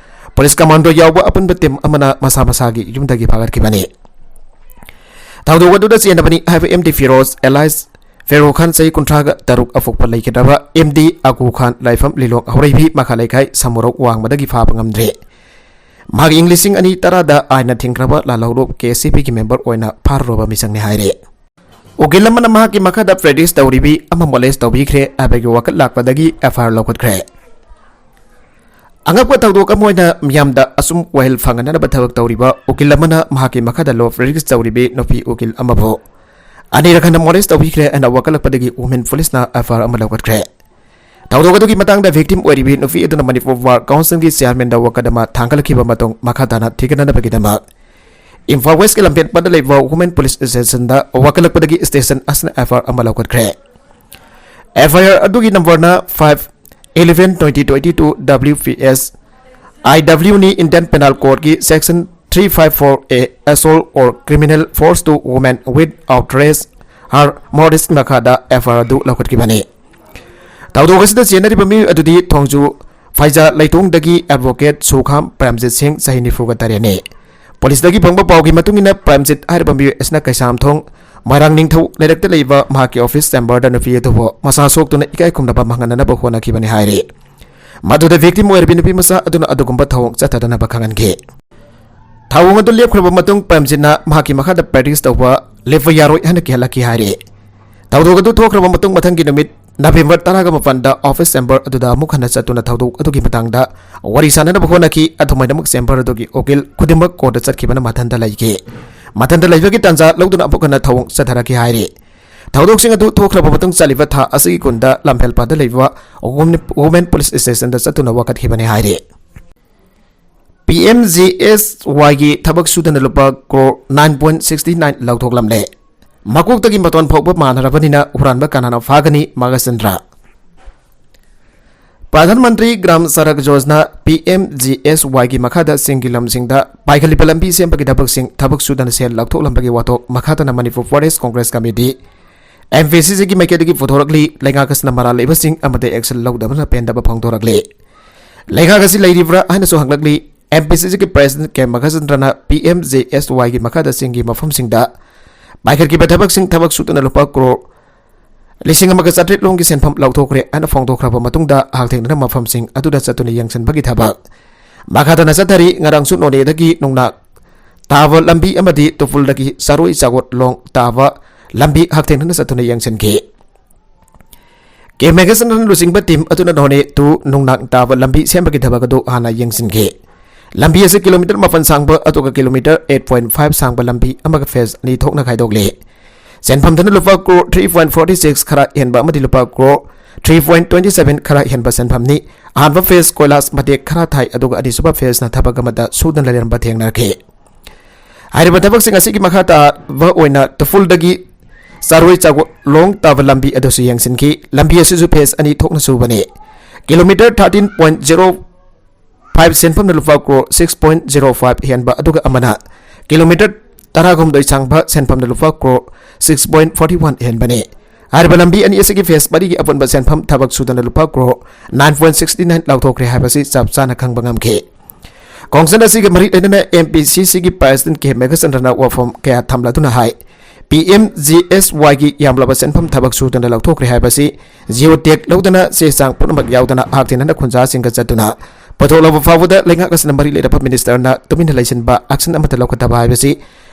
ꯄꯨꯂꯤꯁ ꯀꯃꯥꯟꯗꯣ ꯌꯥꯎꯕ ꯑꯄꯨꯟꯕ ꯇꯤꯝ ꯑꯃꯅ ꯃꯁꯥ ꯃꯁꯥꯒꯤ ꯌꯨꯝꯗꯒꯤ ꯐꯥꯒꯠꯈꯤꯕꯅꯤ꯫ ꯊꯧꯗꯣꯛ ꯑꯗꯨꯗ ꯆꯦꯟꯅꯕꯅꯤ ꯍꯥꯏꯕ ꯑꯦꯝ ꯗꯤ ꯐꯤꯔꯣꯖ alias ꯐꯦꯔꯣ ꯈꯥꯟ, ꯆꯍꯤ ꯀꯨꯟꯊ꯭ꯔꯥꯒ ꯇꯔꯨꯛ, ꯑꯄꯣꯛꯄ ꯂꯩꯈꯤꯗ꯭ꯔꯕ ꯑꯦꯝ ꯗꯤ ꯑꯒꯨ ꯈꯥꯟ, ꯂꯥꯏꯐꯝ ꯂꯤꯂꯣꯡ ꯍꯧꯔꯩꯕꯤ, ꯃꯈꯥ ꯂꯩꯀꯥꯏ ꯁꯃꯨꯔꯧ ꯋꯥꯡꯃꯗꯒꯤ ꯐꯥꯕ ꯉꯝꯗ꯭ꯔꯦ꯫ ꯃꯍꯥꯛ ꯏꯪ ꯂꯤꯁꯤꯡ ꯑꯅꯤ ꯇꯔꯥꯗ ꯑꯥꯏꯟꯅ ꯊꯤꯡꯈ꯭ꯔꯕ ꯂꯥꯜꯍꯧꯂꯨꯞ ꯀꯦ ꯑꯦꯁ ꯁꯤ ꯄꯤꯒꯤ ꯃꯦꯝꯕꯔ ꯑꯣꯏꯅ ꯐꯥꯔꯨꯔꯕ ꯃꯤꯁꯛꯅꯤ ꯍꯥꯏꯔꯦ꯫ ꯎꯀꯤꯜ ꯑꯃꯅ ꯃꯍꯥꯛꯀꯤ ꯃꯈꯥꯗ practice ꯇꯧꯔꯤꯕꯤ ꯑꯃ molest ꯇꯧꯕꯤꯈ꯭ꯔꯦ ꯍꯥꯏꯕꯒꯤ ꯋꯥꯀꯠ ꯂꯥꯛꯄꯗꯒꯤ ꯑꯦꯐ ꯑꯥꯏ ꯑꯥꯔ ꯂꯧꯈꯠꯈ꯭ꯔꯦ꯫ ꯑꯉꯛꯄ ꯊꯧꯗꯣꯛ ꯑꯃ ꯑꯣꯏꯅ ꯃꯤꯌꯥꯝꯗ ꯑꯁꯨꯝ ꯋꯥꯌꯦꯜ ꯐꯪꯍꯟꯅꯕ ꯊꯕꯛ ꯇꯧꯔꯤꯕ ꯎꯀꯤꯜ ꯑꯃꯅ ꯃꯍꯥꯛꯀꯤ ꯃꯈꯥꯗ law practice ꯇꯧꯔꯤꯕꯤ ꯅꯨꯄꯤ ꯎꯀꯤꯜ ꯑꯃꯕꯨ ꯑꯅꯤꯔꯛ ꯍꯟꯅ molest ꯇꯧꯕꯤꯈ꯭ꯔꯦ ꯍꯥꯏꯅ ꯋꯥꯀꯠꯂꯛꯄꯗꯒꯤ women ꯄꯨꯂꯤꯁꯅ ꯑꯦꯐ ꯑꯥꯏ ꯑꯥꯔ ꯑꯃ ꯂꯧꯈꯠꯈ꯭ꯔꯦ꯫ ꯊꯧꯗꯣꯛ ꯑꯗꯨꯒꯤ ꯃꯇꯥꯡꯗ victim ꯑꯣꯏꯔꯤꯕꯤ ꯅꯨꯄꯤ ꯑꯗꯨꯅ ꯃꯅꯤꯄꯨꯔ ꯕꯥꯔ ꯀꯥꯎꯟꯁꯤꯜꯒꯤ ꯆꯤꯌꯥꯔꯃꯦꯟꯗ ꯋꯥꯀꯠ ꯑꯃ ꯊꯥꯡꯒꯠꯂꯛꯈꯤꯕ ꯃꯇꯨꯡ ꯃꯈꯥ ꯇꯥꯅ ꯊꯤꯒꯠꯅꯅꯕꯒꯤꯗꯃꯛ ꯏꯝꯐꯥꯜ ꯋꯦꯁꯀꯤ ꯂꯝꯐꯦꯜꯄꯗ ꯂꯩꯕ women ꯄꯨꯂꯤꯁ ꯁ꯭ꯇꯦꯁꯟꯗ ꯋꯥꯀꯠꯂꯛꯄꯗꯒꯤ ꯁ꯭ꯇꯦꯁꯟ ꯑꯁꯤꯅ ꯑꯦꯐ ꯑꯥꯏ ꯑꯥꯔ ꯑꯃ ꯂꯧꯈꯠꯈ꯭ꯔꯦ꯫ ꯑꯦꯐ ꯑꯥꯏ ꯑꯥꯔ ꯑꯗꯨꯒꯤ ꯅꯝꯕꯔꯅ five eleven twenty twenty two W P S I W ꯅꯤ꯫ Indian Penal Code ꯀꯤ section three five four A, assault or criminal force to woman without raise her modesty ꯃꯈꯥꯗ F ꯑꯥꯏ R ꯑꯗꯨ ꯂꯧꯈꯠꯈꯤꯕꯅꯤ꯫ ꯊꯧꯗꯣꯛ ꯑꯁꯤꯗ ꯆꯦꯟꯅꯔꯤꯕ ꯃꯤꯑꯣꯏ ꯑꯗꯨꯗꯤ ꯊꯣꯡꯖꯨ ꯐꯩꯖ ꯂꯩꯇꯣꯡꯗꯒꯤ advocate ꯁꯨꯈꯥꯝ ꯄ꯭ꯔꯦꯝꯖꯤꯠ ꯁꯤꯡ, ꯆꯍꯤ ꯅꯤꯐꯨꯒ ꯇꯔꯦꯠꯅꯤ꯫ ꯄꯨꯂꯤꯁꯇꯒꯤ ꯐꯪꯕ ꯄꯥꯎꯒꯤ ꯃꯇꯨꯡ ꯏꯟꯅ, ꯄ꯭ꯔꯦꯝꯖꯤꯠ ꯍꯥꯏꯔꯤꯕ ꯃꯤꯑꯣꯏ ꯑꯁꯤꯅ ꯀꯩꯁꯥꯝꯊꯣꯡ ꯃꯣꯏꯔꯥꯡ ꯅꯤꯡꯊꯧ ꯂꯩꯔꯛꯇ ꯂꯩꯕ ꯃꯍꯥꯛꯀꯤ ꯑꯣꯐꯤꯁ ꯆꯦꯝꯕꯔꯗ ꯅꯨꯄꯤ ꯑꯗꯨꯕꯨ ꯃꯁꯥ ꯁꯣꯛꯇꯨꯅ ꯏꯀꯥꯏ ꯈꯨꯝꯅꯕ ꯃꯥꯡꯍꯟꯅꯅꯕ ꯍꯣꯠꯅꯈꯤꯕꯅꯤ ꯍꯥꯏꯔꯤ꯫ ꯃꯗꯨꯗ victim ꯑꯣꯏꯔꯤꯕ ꯅꯨꯄꯤ ꯃꯆꯥ ꯑꯗꯨꯅ ꯑꯗꯨꯒꯨꯝꯕ ꯊꯧꯑꯣꯡ ꯆꯠꯊꯗꯅꯕ ꯈꯪꯍꯟꯈꯤ꯫ ꯊꯧꯑꯣꯡ ꯑꯗꯨ ꯂꯦꯞꯈ꯭ꯔꯕ ꯃꯇꯨꯡ, ꯄ꯭ꯔꯦꯝꯖꯤꯠꯅ ꯃꯍꯥꯛꯀꯤ ꯃꯈꯥꯗ practice ꯇꯧꯕ ꯂꯦꯞꯄ ꯌꯥꯔꯣꯏ ꯍꯥꯏꯅ ꯀꯤꯍꯜꯂꯛꯈꯤ ꯍꯥꯏꯔꯤ꯫ ꯊꯧꯗꯣꯛ ꯑꯗꯨ ꯊꯣꯛꯈ꯭ꯔꯕ ꯃꯇꯨꯡ, ꯃꯊꯪꯒꯤ ꯅꯨꯃꯤꯠ ꯅꯕꯦꯝꯕꯔ ꯇꯔꯥꯒ ꯃꯥꯄꯟꯗ ꯑꯣꯐꯤꯁ ꯆꯦꯝꯕꯔ ꯑꯗꯨꯗ ꯑꯃꯨꯛ ꯍꯟꯅ ꯆꯠꯇꯨꯅ ꯊꯧꯗꯣꯛ ꯑꯗꯨꯒꯤ ꯃꯇꯥꯡꯗ ꯋꯥꯔꯤ ꯁꯥꯟꯅꯅꯕ ꯍꯣꯠꯅꯈꯤ꯫ ꯑꯗꯨꯃꯥꯏꯅꯃꯛ ꯆꯦꯝꯕꯔ ꯑꯗꯨꯒꯤ ꯎꯀꯤꯜ ꯈꯨꯗꯤꯡꯃꯛ ꯀꯣꯔꯠꯇ ꯆꯠꯈꯤꯕꯅ ꯃꯊꯟꯇ ꯂꯩꯈꯤ꯫ ꯃꯊꯟꯇ ꯂꯩꯕꯒꯤ ꯇꯥꯟꯖꯥ ꯂꯧꯗꯨꯅ ꯑꯃꯨꯛ ꯍꯟꯅ ꯊꯧꯑꯣꯡ ꯆꯠꯊꯔꯛꯈꯤ ꯍꯥꯏꯔꯤ꯫ ꯊꯧꯗꯣꯛꯁꯤꯡ ꯑꯗꯨ ꯊꯣꯛꯈ꯭ꯔꯕ ꯃꯇꯨꯡ ꯆꯠꯂꯤꯕ ꯊꯥ ꯑꯁꯤꯒꯤ ꯀꯨꯟꯗ ꯂꯝꯐꯦꯜꯄꯥꯗ ꯂꯩꯕ ꯋꯨꯃꯦꯟ ꯄꯨꯂꯤꯁ ꯁ꯭ꯇꯦꯁꯟꯗ ꯆꯠꯇꯨꯅ ꯋꯥꯀꯠꯈꯤꯕꯅꯤ ꯍꯥꯏꯔꯤ꯫ ꯄꯤ ꯑꯦꯝ ꯖꯤ ꯑꯦꯁ ꯋꯥꯏꯒꯤ ꯊꯕꯛ ꯁꯨꯗꯅ ꯂꯨꯄꯥ crore nine point sixty nine ꯂꯧꯊꯣꯛꯂꯝꯂꯦ꯫ ꯃꯀꯣꯛꯇꯒꯤ ꯃꯇꯣꯟ ꯐꯥꯎꯕ ꯃꯥꯟꯅꯔꯕꯅꯤꯅ ꯍꯨꯔꯥꯟꯕ ꯀꯅꯥꯅ ꯐꯥꯒꯅꯤ? ꯃꯥꯒꯆꯟꯗ꯭ꯔ꯫ Pradhan Mantri Gram Sadak Yojana, P M G S ꯋꯥꯏꯒꯤ ꯃꯈꯥꯗ ꯆꯤꯡꯒꯤ ꯂꯝꯁꯤꯡꯗ ꯄꯥꯏꯈꯠꯂꯤꯕ ꯂꯝꯕꯤ ꯁꯦꯝꯕꯒꯤ ꯊꯕꯛꯁꯤꯡ ꯊꯕꯛ ꯁꯨꯗꯅ ꯁꯦꯜ ꯂꯧꯊꯣꯛꯂꯝꯕꯒꯤ ꯋꯥꯊꯣꯛ ꯃꯈꯥ ꯇꯥꯅ Manipur forest Congress committee, M P ꯁꯤ ꯁꯤꯒꯤ ꯃꯥꯏꯀꯩꯗꯒꯤ ꯄꯨꯊꯣꯔꯛꯂꯤ꯫ ꯂꯩꯉꯥꯛ ꯑꯁꯤꯅ ꯃꯔꯥꯜ ꯂꯩꯕꯁꯤꯡ ꯑꯃꯗꯤ ꯑꯦꯛꯁꯟ ꯂꯧꯗꯕꯅ ꯄꯦꯟꯗꯕ ꯐꯣꯡꯗꯣꯔꯛꯂꯤ꯫ ꯂꯩꯉꯥꯛ ꯑꯁꯤ ꯂꯩꯔꯤꯕ꯭ꯔꯥ ꯍꯥꯏꯅꯁꯨ ꯍꯪꯂꯛꯂꯤ꯫ ꯑꯦꯝ ꯄꯤ ꯁꯤ ꯁꯤꯒꯤ ꯄ꯭ꯔꯦꯁꯤꯗꯦꯟꯠ ꯀꯦ ꯃꯈꯆꯟꯗ꯭ꯔꯅ ꯄꯤ ꯑꯦꯝ ꯖꯤ ꯑꯦꯁ ꯋꯥꯏꯒꯤ ꯃꯈꯥꯗ ꯆꯤꯡꯒꯤ ꯃꯐꯝꯁꯤꯡꯗ ꯄꯥꯏꯈꯠꯈꯤꯕ ꯊꯕꯛꯁꯤꯡ ꯊꯕꯛ ꯁꯨꯗꯅ ꯂꯨꯄꯥ ꯀ꯭ꯔꯣꯔ ꯂꯤꯁꯤꯡ ꯑꯃꯒ ꯆꯥꯇ꯭ꯔꯦꯠ ꯂꯣꯝꯒꯤ ꯁꯦꯟꯐꯝ ꯂꯧꯊꯣꯛꯈ꯭ꯔꯦ ꯍꯥꯏꯅ ꯐꯣꯡꯗꯣꯛꯈ꯭ꯔꯕ ꯃꯇꯨꯡꯗ, ꯍꯛꯊꯦꯡꯅꯅ ꯃꯐꯝꯁꯤꯡ ꯑꯗꯨꯗ ꯆꯠꯇꯨꯅ ꯌꯦꯡꯁꯤꯟꯕꯒꯤ ꯊꯕꯛ ꯃꯈꯥ ꯇꯥꯅ ꯆꯠꯊꯔꯤ꯫ ꯉꯔꯥꯡꯁꯨ ꯅꯣꯅꯦꯗꯒꯤ ꯅꯨꯡꯅꯥꯛ ꯇꯥꯕ ꯂꯝꯕꯤ ꯑꯃꯗꯤ ꯇꯨꯄꯨꯜꯗꯒꯤ ꯆꯥꯔꯣꯏ ꯆꯥꯒꯣꯠ ꯂꯣꯡ ꯇꯥꯕ ꯂꯝꯕꯤ ꯍꯛꯊꯦꯡꯅꯅ ꯆꯠꯇꯨꯅ ꯌꯦꯡꯁꯤꯟꯈꯤ꯫ ꯀꯦ ꯃꯦꯘꯆꯟꯗ꯭ꯔꯅ ꯂꯨꯆꯤꯡꯕ ꯇꯤꯝ ꯑꯗꯨꯅ ꯅꯣꯅꯦ ꯇꯨ ꯅꯨꯡꯅꯥꯛ ꯇꯥꯕ ꯂꯝꯕꯤ ꯁꯦꯝꯕꯒꯤ ꯊꯕꯛ ꯑꯗꯨ ꯍꯥꯟꯅ ꯌꯦꯡꯁꯤꯟꯈꯤ꯫ ꯂꯝꯕꯤ ꯑꯁꯤ ꯀꯤꯂꯣꯃꯤꯇꯔ ꯃꯥꯄꯟ ꯁꯥꯡꯕ ꯑꯗꯨꯒ ꯀꯤꯂꯣꯃꯤꯇꯔ ꯑꯩꯠ ꯄꯣꯏꯟ ꯐꯥꯏꯚ ꯁꯥꯡꯕ ꯂꯝꯕꯤ ꯑꯃꯒ ꯐꯦꯖ ꯑꯅꯤ ꯊꯣꯛꯅ ꯈꯥꯏꯗꯣꯛꯂꯤ꯫ ꯁꯦꯟꯐꯝꯗꯨꯅ ꯂꯨꯄꯥ crore three point forty six ꯈꯔ ꯍꯦꯟꯕ ꯑꯃꯗꯤ ꯂꯨꯄꯥ crore three point twenty seven ꯈꯔ ꯍꯦꯟꯕ ꯁꯦꯟꯐꯝꯅꯤ꯫ ꯑꯍꯥꯟꯕ ꯐꯦꯖ ꯀꯣꯏꯂꯥꯁ ꯃꯇꯦꯛ ꯈꯔ ꯊꯥꯏ, ꯑꯗꯨꯒ ꯑꯅꯤꯁꯨꯕ ꯐꯦꯖꯅ ꯊꯕꯛ ꯑꯃꯗ ꯁꯨꯗꯅ ꯂꯩꯔꯝꯕ ꯊꯦꯡꯅꯔꯛꯈꯤ꯫ ꯍꯥꯏꯔꯤꯕ ꯊꯕꯛꯁꯤꯡ ꯑꯁꯤꯒꯤ ꯃꯈꯥ ꯇꯥꯕ ꯑꯣꯏꯅ ꯇꯨꯄꯨꯜꯗꯒꯤ ꯆꯥꯔꯣꯏ ꯆꯥꯒꯣꯠ ꯂꯣꯡ ꯇꯥꯕ ꯂꯝꯕꯤ ꯑꯗꯨꯁꯨ ꯌꯦꯡꯁꯤꯟꯈꯤ꯫ ꯂꯝꯕꯤ ꯑꯁꯤꯁꯨ ꯐꯦꯖ ꯑꯅꯤ ꯊꯣꯛꯅ ꯁꯨꯕꯅꯤ꯫ Kilometre thirteen point zero five ꯁꯦꯟꯐꯝꯅ ꯂꯨꯄꯥ crore six point zero five ꯍꯦꯟꯕ, ꯑꯗꯨꯒ ꯑꯃꯅ ꯀꯤꯂꯣꯃꯤꯇꯔ ꯇꯔꯥꯍꯨꯝꯗꯣꯏ ꯁꯥꯡꯕ ꯁꯦꯟꯐꯝꯅ ꯂꯨꯄꯥ crore six point forty one ꯍꯦꯟꯕꯅꯤ꯫ ꯍꯥꯏꯔꯤꯕ ꯂꯝꯕꯤ ꯑꯅꯤ ꯑꯁꯤꯒꯤ ꯐꯦꯖ ꯃꯔꯤꯒꯤ ꯑꯄꯨꯟꯕ ꯁꯦꯟꯐꯝ ꯊꯕꯛ ꯁꯨꯗꯅ ꯂꯨꯄꯥ crore nine point sixty nine ꯂꯥꯎꯊꯣꯛꯈ꯭ꯔꯦ ꯍꯥꯏꯕꯁꯤ ꯆꯞ ꯆꯥꯅ ꯈꯪꯕ ꯉꯝꯈꯤ꯫ ꯈꯣꯡꯖꯪ ꯑꯁꯤꯒ ꯃꯔꯤ ꯂꯩꯅꯅ ꯑꯦꯝ ꯄꯤ ꯁꯤ ꯁꯤꯒꯤ ꯄ꯭ꯔꯦꯁꯤꯗꯦꯟꯠ ꯀꯦ ꯃꯦꯘꯆꯟꯗ꯭ꯔꯅ ꯋꯥꯐꯝ ꯀꯌꯥ ꯊꯝꯂꯗꯨꯅ ꯍꯥꯏ, ꯄꯤ ꯑꯦꯝ ꯖꯤ ꯑꯦꯁ ꯋꯥꯏꯒꯤ ꯌꯥꯝꯂꯕ ꯁꯦꯟꯐꯝ ꯊꯕꯛ ꯁꯨꯗꯅ ꯂꯧꯊꯣꯛꯈ꯭ꯔꯦ ꯍꯥꯏꯕꯁꯤ ꯖꯤꯑꯣ ꯇꯦꯒ ꯂꯧꯗꯅ ꯆꯦ ꯆꯥꯡ ꯄꯨꯝꯅꯃꯛ ꯌꯥꯎꯗꯅ ꯍꯛꯊꯦꯡꯅꯅ ꯈꯨꯟꯖꯥꯁꯤꯡꯒ ꯆꯠꯇꯨꯅ ꯄꯨꯊꯣꯛꯂꯕ ꯐꯥꯎꯕꯗ ꯂꯩꯉꯥꯛ ꯑꯁꯤꯅ ꯃꯔꯤ ꯂꯩꯅꯕ ꯃꯤꯅꯤꯁꯇꯔꯅ ꯇꯨꯃꯤꯟꯅ ꯂꯩꯁꯤꯟꯕ, ꯑꯦꯛꯁꯟ ꯑꯃꯠꯇ ꯂꯧꯈꯠꯇꯕ ꯍꯥꯏꯕꯁꯤ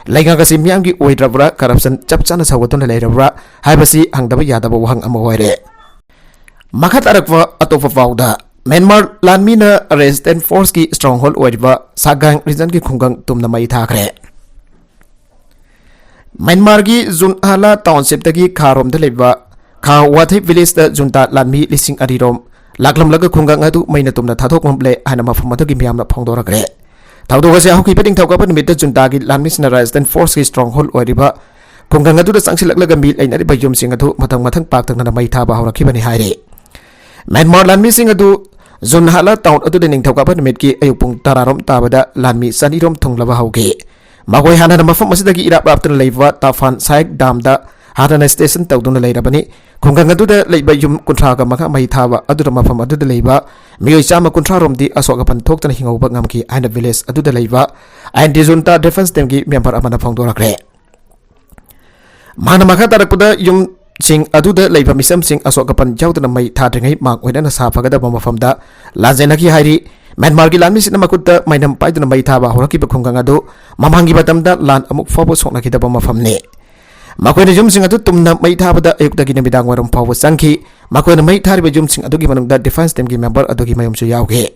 ꯂꯩꯉꯥꯛ ꯑꯁꯤ ꯃꯤꯌꯥꯝꯒꯤ ꯑꯣꯏꯗ꯭ꯔꯕ꯭ꯔꯥ, ꯀꯔꯞꯁꯟ ꯆꯞ ꯆꯥꯅ ꯁꯧꯒꯠꯇꯨꯅ ꯂꯩꯔꯕ꯭ꯔꯥ ꯍꯥꯏꯕꯁꯤ ꯍꯪꯗꯕ ꯌꯥꯗꯕ ꯋꯥꯍꯪ ꯑꯃ ꯑꯣꯏꯔꯦ꯫ ꯃꯈꯥ ꯇꯥꯔꯛꯄ ꯑꯇꯣꯞꯄ ꯄꯥꯎꯗ, ꯃ꯭ꯌꯥꯟꯃꯥꯔ ꯂꯥꯟꯃꯤꯅ ꯔꯦꯁꯤꯁꯇꯦꯟꯁ ꯐꯣꯔꯁꯀꯤ ꯁ꯭ꯇꯔꯣꯡ ꯍꯣꯜꯗ ꯑꯣꯏꯔꯤꯕ ꯁꯥꯒꯥꯡ ꯔꯤꯖꯟꯒꯤ ꯈꯨꯡꯒꯪ ꯇꯨꯝꯅ ꯃꯩ ꯊꯥꯈ꯭ꯔꯦ꯫ ꯃ꯭ꯌꯥꯟꯃꯥꯔꯒꯤ ꯖꯨꯟꯍꯥꯂꯥ ꯇꯥꯎꯟꯁꯤꯞꯇꯒꯤ ꯈꯥꯔꯣꯝꯗ ꯂꯩꯕ ꯈꯥ ꯋꯥꯊꯩ ꯚꯤꯂꯦꯖꯇ ꯖꯨꯟꯇꯥ ꯂꯥꯟꯃꯤ ꯂꯤꯁꯤꯡ ꯑꯅꯤ ꯔꯣꯝ ꯂꯥꯛꯂꯝꯂꯒ ꯈꯨꯡꯒꯪ ꯑꯗꯨ ꯃꯩꯅ ꯇꯨꯝꯅ ꯊꯥꯗꯣꯛꯂꯝꯂꯦ ꯍꯥꯏꯅ ꯃꯐꯝ ꯑꯗꯨꯒꯤ ꯃꯤꯌꯥꯝꯅ ꯐꯣꯡꯗꯣꯔꯛꯈ꯭ꯔꯦ꯫ ꯊꯧꯗꯣꯛ ꯑꯁꯤ ꯍꯧꯈꯤꯕ ꯅꯤꯡꯊꯧꯀꯥꯕ ꯅꯨꯃꯤꯠꯇ ꯖꯨꯟꯇꯥꯒꯤ ꯂꯥꯟꯃꯤꯁꯤꯡꯅ ꯔꯥꯖꯁꯊꯥꯟ ꯐꯣꯔꯁꯀꯤ ꯁ꯭ꯇ꯭ꯔꯣꯡ ꯍꯣꯜ ꯑꯣꯏꯔꯤꯕ ꯈꯨꯡꯒꯪ ꯑꯗꯨꯗ ꯆꯪꯁꯤꯜꯂꯛꯂꯒ ꯃꯤ ꯂꯩꯅꯔꯤꯕ ꯌꯨꯝꯁꯤꯡ ꯑꯗꯨ ꯃꯊꯪ ꯃꯊꯪ ꯄꯥꯛꯇꯛꯅꯅ ꯃꯩ ꯊꯥꯕ ꯍꯧꯔꯛꯈꯤꯕꯅꯤ ꯍꯥꯏꯔꯤ꯫ ꯃ꯭ꯌꯥꯟꯃꯥꯔ ꯂꯥꯟꯃꯤꯁꯤꯡ ꯑꯗꯨ ꯖꯨꯟꯍꯥꯂꯥ ꯇꯥꯎꯟ ꯑꯗꯨꯗ ꯅꯤꯡꯊꯧꯀꯥꯕ ꯅꯨꯃꯤꯠꯀꯤ ꯑꯌꯨꯛ ꯄꯨꯡ ꯇꯔꯥ ꯔꯣꯝ ꯇꯥꯕꯗ ꯂꯥꯟꯃꯤ ꯆꯅꯤ ꯔꯣꯝ ꯊꯨꯡꯂꯕ ꯍꯧꯈꯤ꯫ ꯃꯈꯣꯏ ꯍꯥꯟꯅꯅ ꯃꯐꯝ ꯑꯁꯤꯗꯒꯤ ꯏꯔꯥꯞ ꯂꯥꯞꯇꯅ ꯂꯩꯕ ꯇꯥꯐꯥꯟ ꯁꯥꯏꯛ ꯗꯥꯝꯗ ꯍꯥꯟꯅꯅ ꯁ꯭ꯇꯦꯁꯟ ꯇꯧꯗꯨꯅ ꯂꯩꯔꯕꯅꯤ꯫ ꯈꯨꯡꯒꯪ ꯑꯗꯨꯗ ꯂꯩꯕ ꯌꯨꯝ ꯀꯨꯟꯊ꯭ꯔꯥꯒ ꯃꯉꯥ ꯃꯩ ꯊꯥꯕ ꯑꯗꯨꯅ ꯃꯐꯝ ꯑꯗꯨꯗ ꯂꯩꯕ ꯃꯤꯑꯣꯏ ꯆꯥꯝꯃ ꯀꯨꯟꯊ꯭ꯔꯥ ꯔꯣꯝꯗꯤ ꯑꯁꯣꯛ ꯑꯄꯟ ꯊꯣꯛꯇꯅ ꯍꯤꯡꯍꯧꯕ ꯉꯝꯈꯤ ꯍꯥꯏꯅ ꯚꯤꯂꯦꯖ ꯑꯗꯨꯗ ꯂꯩꯕ ꯑꯦꯟꯇꯤ ꯖꯨꯟꯇꯥ ꯗꯤꯐꯦꯟꯁ ꯇꯤꯝꯒꯤ ꯃꯦꯝꯕꯔ ꯑꯃꯅ ꯐꯣꯡꯗꯣꯔꯛꯈ꯭ꯔꯦ꯫ ꯃꯍꯥꯛꯅ ꯃꯈꯥ ꯇꯥꯔꯛꯄꯗ ꯌꯨꯝꯁꯤꯡ ꯑꯗꯨꯗ ꯂꯩꯕ ꯃꯤꯁꯝꯁꯤꯡ ꯑꯁꯣꯛ ꯑꯄꯟ ꯌꯥꯎꯗꯅ ꯃꯩ ꯊꯥꯗ꯭ꯔꯤꯉꯩ ꯃꯥꯡ ꯑꯣꯏꯅꯅ ꯁꯥꯐꯒꯗꯕ ꯃꯐꯝꯗ ꯂꯥꯟꯖꯦꯟꯅꯈꯤ ꯍꯥꯏꯔꯤ꯫ ꯃ꯭ꯌꯥꯟꯃꯥꯔꯒꯤ ꯂꯥꯟꯃꯤꯁꯤꯡꯅ ꯃꯈꯨꯠꯇ ꯃꯩꯅꯝ ꯄꯥꯏꯗꯨꯅ ꯃꯩ ꯊꯥꯕ ꯍꯧꯔꯛꯈꯤꯕ ꯈꯨꯡꯒꯪ ꯑꯗꯨ ꯃꯃꯥꯡꯒꯤ ꯃꯇꯝꯗ ꯂꯥꯟ ꯑꯃꯨꯛ ꯐꯥꯎꯕ ꯁꯣꯛꯅꯈꯤꯗꯕ ꯃꯐꯝꯅꯤ꯫ ꯃꯈꯣꯏꯅ ꯌꯨꯝꯁꯤꯡ ꯑꯗꯨ ꯇꯨꯝꯅ ꯃꯩ ꯊꯥꯕꯗ ꯑꯌꯨꯛꯇꯒꯤ ꯅꯨꯃꯤꯗꯥꯡ ꯋꯥꯏꯔꯝ ꯐꯥꯎꯕ ꯆꯪꯈꯤ꯫ ꯃꯈꯣꯏꯅ ꯃꯩ ꯊꯥꯔꯤꯕ ꯌꯨꯝꯁꯤꯡ ꯑꯗꯨꯒꯤ ꯃꯅꯨꯡꯗ ꯗꯤꯐꯦꯟꯁ ꯇꯤꯝꯒꯤ ꯃꯦꯝꯕꯔ ꯑꯗꯨꯒꯤ ꯃꯌꯨꯝꯁꯨ ꯌꯥꯎꯈꯤ꯫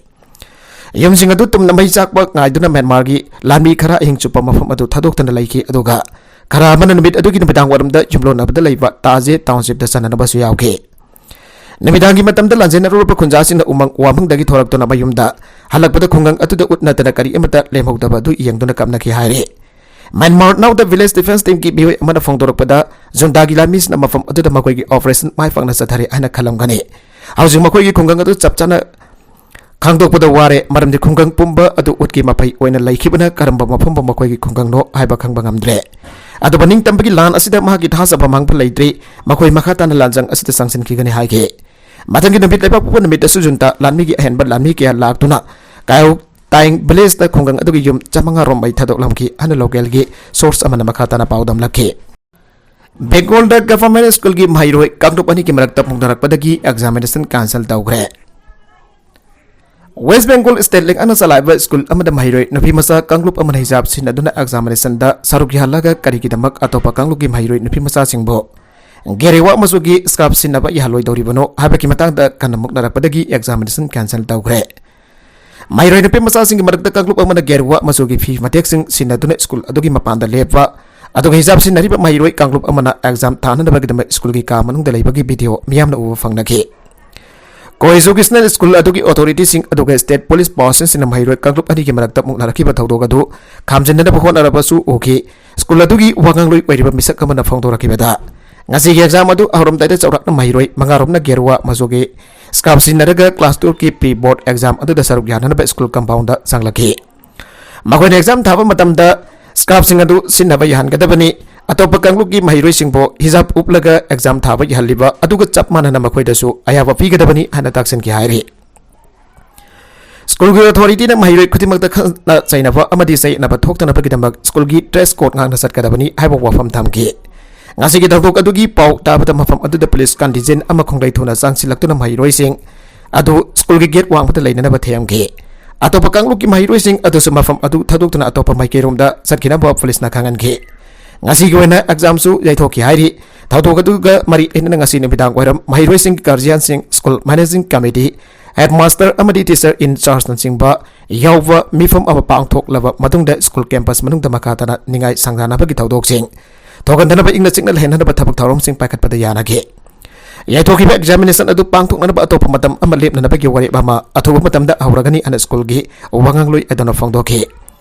ꯌꯨꯝꯁꯤꯡ ꯑꯗꯨ ꯇꯨꯝꯅ ꯃꯩ ꯆꯥꯛꯄ ꯉꯥꯏꯗꯨꯅ ꯃ꯭ꯌꯥꯟꯃꯥꯔꯒꯤ ꯂꯥꯟꯃꯤ ꯈꯔ ꯑꯍꯤꯡ ꯆꯨꯞꯄ ꯃꯐꯝ ꯑꯗꯨ ꯊꯥꯗꯣꯛꯇꯨꯅ ꯂꯩꯈꯤ, ꯑꯗꯨꯒ ꯈꯔ ꯑꯃꯅ ꯅꯨꯃꯤꯠ ꯑꯗꯨꯒꯤ ꯅꯨꯃꯤꯗꯥꯡ ꯋꯥꯏꯔꯝꯗ ꯌꯨꯝꯂꯣꯟꯅꯕꯗ ꯂꯩꯕ ꯇꯥꯖꯦ ꯇꯥꯎꯟꯁꯤꯞꯇ ꯆꯠꯅꯅꯕꯁꯨ ꯌꯥꯎꯈꯤ꯫ ꯅꯨꯃꯤꯗꯥꯡꯒꯤ ꯃꯇꯝꯗ ꯂꯥꯟꯖꯦꯟꯅꯔꯨꯔꯕ ꯈꯨꯟꯖꯥꯁꯤꯡꯅ ꯎꯃꯪ ꯋꯥꯃꯪꯗꯒꯤ ꯊꯣꯔꯛꯇꯨꯅ ꯃꯌꯨꯝꯗ ꯍꯜꯂꯛꯄꯗ ꯈꯨꯡꯒꯪ ꯑꯗꯨꯗ ꯎꯠ ꯅꯠꯇꯅ ꯀꯔꯤ ꯑꯃꯠꯇ ꯂꯦꯝꯍꯧꯗꯕ ꯑꯗꯨ ꯌꯦꯡꯗꯨꯅ ꯀꯞꯅꯈꯤ ꯍꯥꯏꯔꯤ꯫ ꯃ꯭ꯌꯥꯟꯃꯥꯔ ꯅꯥꯎꯗ ꯚꯤꯂꯦꯖ ꯗꯤꯐꯦꯟꯁ ꯇꯤꯝꯒꯤ ꯃꯤꯑꯣꯏ ꯑꯃꯅ ꯐꯣꯡꯗꯣꯔꯛꯄꯗ, ꯖꯨꯟꯇꯥꯒꯤ ꯂꯥꯟꯃꯤꯁꯤꯡꯅ ꯃꯐꯝ ꯑꯗꯨꯗ ꯃꯈꯣꯏꯒꯤ ꯑꯣꯄꯔꯦꯁꯟ ꯃꯥꯏ ꯄꯥꯛꯅ ꯆꯠꯊꯔꯦ ꯍꯥꯏꯅ ꯈꯜꯂꯝꯒꯅꯤ꯫ ꯍꯧꯖꯤꯛ ꯃꯈꯣꯏꯒꯤ ꯈꯨꯡꯒꯪ ꯑꯗꯨ ꯆꯞ ꯆꯥꯅ ꯈꯪꯗꯣꯛꯄꯗ ꯋꯥꯔꯦ, ꯃꯔꯝꯗꯤ ꯈꯨꯡꯒꯪ ꯄꯨꯝꯕ ꯑꯗꯨ ꯎꯠꯀꯤ ꯃꯄꯩ ꯑꯣꯏꯅ ꯂꯩꯈꯤꯕꯅ ꯀꯔꯝꯕ ꯃꯐꯝꯕꯨ ꯃꯈꯣꯏꯒꯤ ꯈꯨꯡꯒꯪꯅꯣ ꯍꯥꯏꯕ ꯈꯪꯕ ꯉꯝꯗ꯭ꯔꯦ꯫ ꯑꯗꯨꯕꯨ ꯅꯤꯡꯇꯝꯕꯒꯤ ꯂꯥꯟ ꯑꯁꯤꯗ ꯃꯍꯥꯛꯀꯤ ꯊꯥꯖꯕ ꯃꯥꯡꯕ ꯂꯩꯇ꯭ꯔꯤ꯫ ꯃꯈꯣꯏ ꯃꯈꯥ ꯇꯥꯅ ꯂꯥꯟꯖꯪ ꯑꯁꯤꯗ ꯆꯪꯁꯤꯟꯈꯤꯒꯅꯤ ꯍꯥꯏꯈꯤ꯫ ꯃꯊꯪꯒꯤ ꯅꯨꯃꯤꯠ ꯂꯩꯕꯥꯛꯄꯣꯛꯄ ꯅꯨꯃꯤꯠꯇꯁꯨ ꯖꯨꯟꯇꯥ ꯂꯥꯟꯃꯤꯒꯤ ꯑꯍꯦꯟꯕ ꯂꯥꯟꯃꯤ ꯀꯌꯥ ꯂꯥꯛꯇꯨꯅ ꯀꯥꯏꯑꯣ ꯇꯥꯏꯡ ꯚꯤꯂꯦꯖꯇ ꯈꯨꯡꯒꯪ ꯑꯗꯨꯒꯤ ꯌꯨꯝ ꯆꯥꯃꯉꯥ ꯔꯣꯝ ꯃꯩ ꯊꯥꯗꯣꯛꯂꯝꯈꯤ ꯍꯥꯏꯅ ꯂꯣꯀꯦꯜꯒꯤ ꯁꯣꯔꯁ ꯑꯃꯅ ꯃꯈꯥ ꯇꯥꯅ ꯄꯥꯎꯗꯝꯂꯛꯈꯤ꯫ ꯕꯦꯡꯒꯣꯜꯗ ꯒꯚꯔꯟꯃꯦꯟꯠ ꯁ꯭ꯀꯨꯜꯒꯤ ꯃꯍꯩꯔꯣꯏ ꯀꯥꯡꯂꯨꯞ ꯑꯅꯤꯒꯤ ꯃꯔꯛꯇ ꯐꯣꯡꯗꯣꯔꯛꯄꯗꯒꯤ ꯑꯦꯛꯖꯥꯃꯤꯅꯦꯁꯟ ꯀꯦꯟꯁꯦꯜ ꯇꯧꯈ꯭ꯔꯦ꯫ ꯋꯦꯁ ꯕꯦꯡꯒꯣꯜ ꯁ꯭ꯇꯦꯠ ꯂꯤꯒ ꯑꯅ ꯆꯂꯥꯏꯕ ꯁ꯭ꯀꯨꯜ ꯑꯃꯗ ꯃꯍꯩꯔꯣꯏ ꯅꯨꯄꯤ ꯃꯆꯥ ꯀꯥꯡꯂꯨꯞ ꯑꯃꯅ ꯍꯤꯖꯥꯕ ꯁꯤꯟꯅꯗꯨꯅ ꯑꯦꯛꯖꯥꯃꯤꯅꯦꯁꯟꯗ ꯁꯔꯨꯛ ꯌꯥꯍꯜꯂꯒ ꯀꯔꯤꯒꯤꯗꯃꯛ ꯑꯇꯣꯞꯄ ꯀꯥꯡꯂꯨꯞꯀꯤ ꯃꯍꯩꯔꯣꯏ ꯅꯨꯄꯤ ꯃꯆꯥꯁꯤꯡꯕꯨ ꯒꯦꯔꯦꯋꯥ ꯃꯆꯨꯒꯤ ꯁ꯭ꯀꯥꯔꯐ ꯁꯤꯟꯅꯕ ꯌꯥꯍꯜꯂꯣꯏꯗꯧꯔꯤꯕꯅꯣ ꯍꯥꯏꯕꯒꯤ ꯃꯇꯥꯡꯗ ꯀꯟꯅ ꯃꯨꯛꯅꯔꯛꯄꯗꯒꯤ ꯑꯦꯛꯖꯥꯃꯤꯅꯦꯁꯟ ꯀꯦꯟꯁꯦꯜ ꯇꯧꯈ꯭ꯔꯦ꯫ ꯃꯍꯩꯔꯣꯏ ꯅꯨꯄꯤ ꯃꯆꯥꯁꯤꯡꯒꯤ ꯃꯔꯛꯇ ꯀꯥꯡꯂꯨꯞ ꯑꯃꯅ ꯒꯦꯔꯨꯋꯥ ꯃꯆꯨꯒꯤ ꯐꯤ ꯃꯇꯦꯛꯁꯤꯡ ꯁꯤꯟꯅꯗꯨꯅ ꯁ꯭ꯀꯨꯜ ꯑꯗꯨꯒꯤ ꯃꯄꯥꯟꯗ ꯂꯦꯞꯄ ꯑꯗꯨꯒ ꯍꯤꯖꯥꯕ ꯁꯤꯖꯤꯟꯅꯔꯤꯕ ꯃꯍꯩꯔꯣꯏ ꯀꯥꯡꯂꯨꯞ ꯑꯃꯅ ꯑꯦꯛꯖꯥꯝ ꯊꯥꯅꯅꯕꯒꯤꯗꯃꯛ ꯁ꯭ꯀꯨꯜꯒꯤ ꯀꯥ ꯃꯅꯨꯡꯗ ꯂꯩꯕꯒꯤ ꯚꯤꯗꯤꯑꯣ ꯃꯤꯌꯥꯝꯅ ꯎꯕ ꯐꯪꯅꯈꯤ꯫ ꯀꯣ ꯑꯦꯖꯨꯀꯦꯁꯅꯦꯜ ꯁ꯭ꯀꯨꯜ ꯑꯗꯨꯒꯤ ꯑꯣꯊꯣꯔꯤꯇꯤꯁꯤꯡ ꯑꯗꯨꯒ ꯁ꯭ꯇꯦꯠ ꯄꯨꯂꯤꯁ ꯄꯥꯔꯁꯟꯁꯤꯡꯅ ꯃꯍꯩꯔꯣꯏ ꯀꯥꯡꯂꯨꯞ ꯑꯅꯤꯒꯤ ꯃꯔꯛꯇ ꯃꯨꯛꯅꯔꯛꯈꯤꯕ ꯊꯧꯗꯣꯛ ꯑꯗꯨ ꯈꯥꯝꯖꯤꯟꯅꯅꯕ ꯍꯣꯠꯅꯔꯕꯁꯨ ꯎꯈꯤ꯫ ꯁ꯭ꯀꯨꯜ ꯑꯗꯨꯒꯤ ꯋꯥꯉꯥꯡꯂꯣꯏ ꯑꯣꯏꯔꯤꯕ ꯃꯤꯁꯛ ꯑꯃꯅ ꯐꯣꯡꯗꯣꯔꯛꯈꯤꯕꯗ, ꯉꯁꯤꯒꯤ ꯑꯦꯛꯖꯥꯝ ꯑꯗꯨ ꯍꯧꯔꯝꯗꯥꯏꯗ ꯆꯥꯎꯔꯥꯛꯅ ꯃꯍꯩꯔꯣꯏ ꯃꯉꯥꯔꯣꯝꯅ ꯒꯦꯔꯨꯋꯥ ꯃꯆꯨꯒꯤ ꯁ꯭ꯀꯥꯔꯐ ꯁꯤꯖꯤꯟꯅꯔꯒ ꯀ꯭ꯂꯥꯁ ꯇꯨꯌꯦꯜꯐꯀꯤ ꯄ꯭ꯔꯤ ꯕꯣꯔꯗ ꯑꯦꯛꯖꯥꯝ ꯑꯗꯨꯗ ꯁꯔꯨꯛ ꯌꯥꯅꯅꯕ ꯁ꯭ꯀꯨꯜ ꯀꯝꯄꯥꯎꯟꯗ ꯆꯪꯂꯛꯈꯤ꯫ ꯃꯈꯣꯏꯅ ꯑꯦꯛꯖꯥꯝ ꯊꯥꯕ ꯃꯇꯝꯗ ꯁ꯭ꯀꯥꯔꯐꯁꯤꯡ ꯑꯗꯨ ꯁꯤꯖꯤꯟꯅꯕ ꯌꯥꯍꯟꯒꯗꯕꯅꯤ, ꯑꯇꯣꯞꯄ ꯀꯥꯡꯂꯨꯞꯀꯤ ꯃꯍꯩꯔꯣꯏꯁꯤꯡꯕꯨ ꯍꯤꯖꯥꯕ ꯎꯞꯂꯒ ꯑꯦꯛꯖꯥꯝ ꯊꯥꯕ ꯌꯥꯍꯜꯂꯤꯕ ꯑꯗꯨꯒ ꯆꯞ ꯃꯥꯟꯅꯅ ꯃꯈꯣꯏꯗꯁꯨ ꯑꯌꯥꯕ ꯄꯤꯒꯗꯕꯅꯤ ꯍꯥꯏꯅ ꯇꯥꯛꯁꯤꯟꯈꯤ ꯍꯥꯏꯔꯤ꯫ ꯁ꯭ꯀꯨꯜꯒꯤ ꯑꯣꯊꯣꯔꯤꯇꯤꯅ ꯃꯍꯩꯔꯣꯏ ꯈꯨꯗꯤꯡꯃꯛꯇ ꯈꯠꯅ ꯆꯩꯅꯕ ꯑꯃꯗꯤ ꯆꯌꯦꯠꯅꯕ ꯊꯣꯛꯇꯅꯕꯒꯤꯗꯃꯛ ꯁ꯭ꯀꯨꯜꯒꯤ ꯗ꯭ꯔꯦꯁ ꯀꯣꯗ ꯉꯥꯛꯅ ꯆꯠꯀꯗꯕꯅꯤ ꯍꯥꯏꯕ ꯋꯥꯐꯝ ꯊꯝꯈꯤ꯫ ꯉꯁꯤꯒꯤ ꯊꯧꯗꯣꯛ ꯑꯗꯨꯒꯤ ꯄꯥꯎ ꯇꯥꯕꯗ ꯃꯐꯝ ꯑꯗꯨꯗ ꯄꯨꯂꯤꯁ ꯀꯟꯇꯤꯟꯖꯦꯟ ꯑꯃ ꯈꯣꯡꯂꯩ ꯊꯨꯅ ꯆꯪꯁꯤꯜꯂꯛꯇꯨꯅ ꯃꯍꯩꯔꯣꯏꯁꯤꯡ ꯑꯗꯨ ꯁ꯭ꯀꯨꯜꯒꯤ ꯒꯦꯠ ꯋꯥꯡꯃꯗ ꯂꯩꯅꯅꯕ ꯊꯦꯝꯈꯤ꯫ ꯑꯇꯣꯞꯄ ꯀꯥꯡꯂꯨꯞꯀꯤ ꯃꯍꯩꯔꯣꯏꯁꯤꯡ ꯑꯗꯨꯁꯨ ꯃꯐꯝ ꯑꯗꯨ ꯊꯥꯗꯣꯛꯇꯨꯅ ꯑꯇꯣꯞꯄ ꯃꯥꯏꯀꯩꯔꯣꯝꯗ ꯆꯠꯈꯤꯅꯕ ꯄꯨꯂꯤꯁꯅ ꯈꯪꯍꯟꯈꯤ꯫ ꯉꯁꯤꯒꯤ ꯑꯣꯏꯅ ꯑꯦꯛꯖꯥꯝꯁꯨ ꯌꯩꯊꯣꯛꯈꯤ ꯍꯥꯏꯔꯤ꯫ ꯊꯧꯗꯣꯛ ꯑꯗꯨꯒ ꯃꯔꯤ ꯂꯩꯅꯅ ꯉꯁꯤ ꯅꯨꯃꯤꯗꯥꯡ ꯋꯥꯏꯔꯝ ꯃꯍꯩꯔꯣꯏꯁꯤꯡꯒꯤ ꯒꯥꯔꯖꯤꯌꯥꯟꯁꯤꯡ, ꯁ꯭ꯀꯨꯜ ꯃꯦꯅꯦꯖꯤꯡ ꯀꯃꯤꯇꯤ, ꯍꯦꯗꯃꯥꯁꯇꯔ ꯑꯃꯗꯤ ꯇꯤꯆꯔ ꯏꯟ ꯆꯥꯔꯖꯅꯆꯤꯡꯕ ꯌꯥꯎꯕ ꯃꯤꯐꯝ ꯑꯃ ꯄꯥꯡꯊꯣꯛꯂꯕ ꯃꯇꯨꯡꯗ ꯁ꯭ꯀꯨꯜ ꯀꯦꯝꯄꯁ ꯃꯅꯨꯡꯗ ꯃꯈꯥ ꯇꯥꯅ ꯅꯤꯡꯉꯥꯏ ꯁꯪꯗꯥꯅꯕꯒꯤ ꯊꯧꯗꯣꯛꯁꯤꯡ ꯊꯣꯛꯍꯟꯗꯅꯕ ꯏꯪꯅ ꯆꯤꯛꯅ ꯂꯩꯍꯟꯅꯕ ꯊꯕꯛ ꯊꯧꯔꯝꯁꯤꯡ ꯄꯥꯏꯈꯠꯄꯗ ꯌꯥꯅꯈꯤ꯫ ꯌꯩꯊꯣꯛꯈꯤꯕ ꯑꯦꯛꯖꯥꯃꯤꯅꯦꯁꯟ ꯑꯗꯨ ꯄꯥꯡꯊꯣꯛꯅꯅꯕ ꯑꯇꯣꯞꯄ ꯃꯇꯝ ꯑꯃ ꯂꯦꯞꯅꯅꯕꯒꯤ ꯋꯥꯔꯦꯞ ꯑꯃ ꯑꯊꯨꯕ ꯃꯇꯝꯗ ꯍꯧꯔꯒꯅꯤ ꯍꯥꯏꯅ ꯁ꯭ꯀꯨꯜꯒꯤ ꯋꯥꯉꯥꯡꯂꯣꯏ ꯑꯗꯨꯅ ꯐꯣꯡꯗꯣꯛꯈꯤ꯫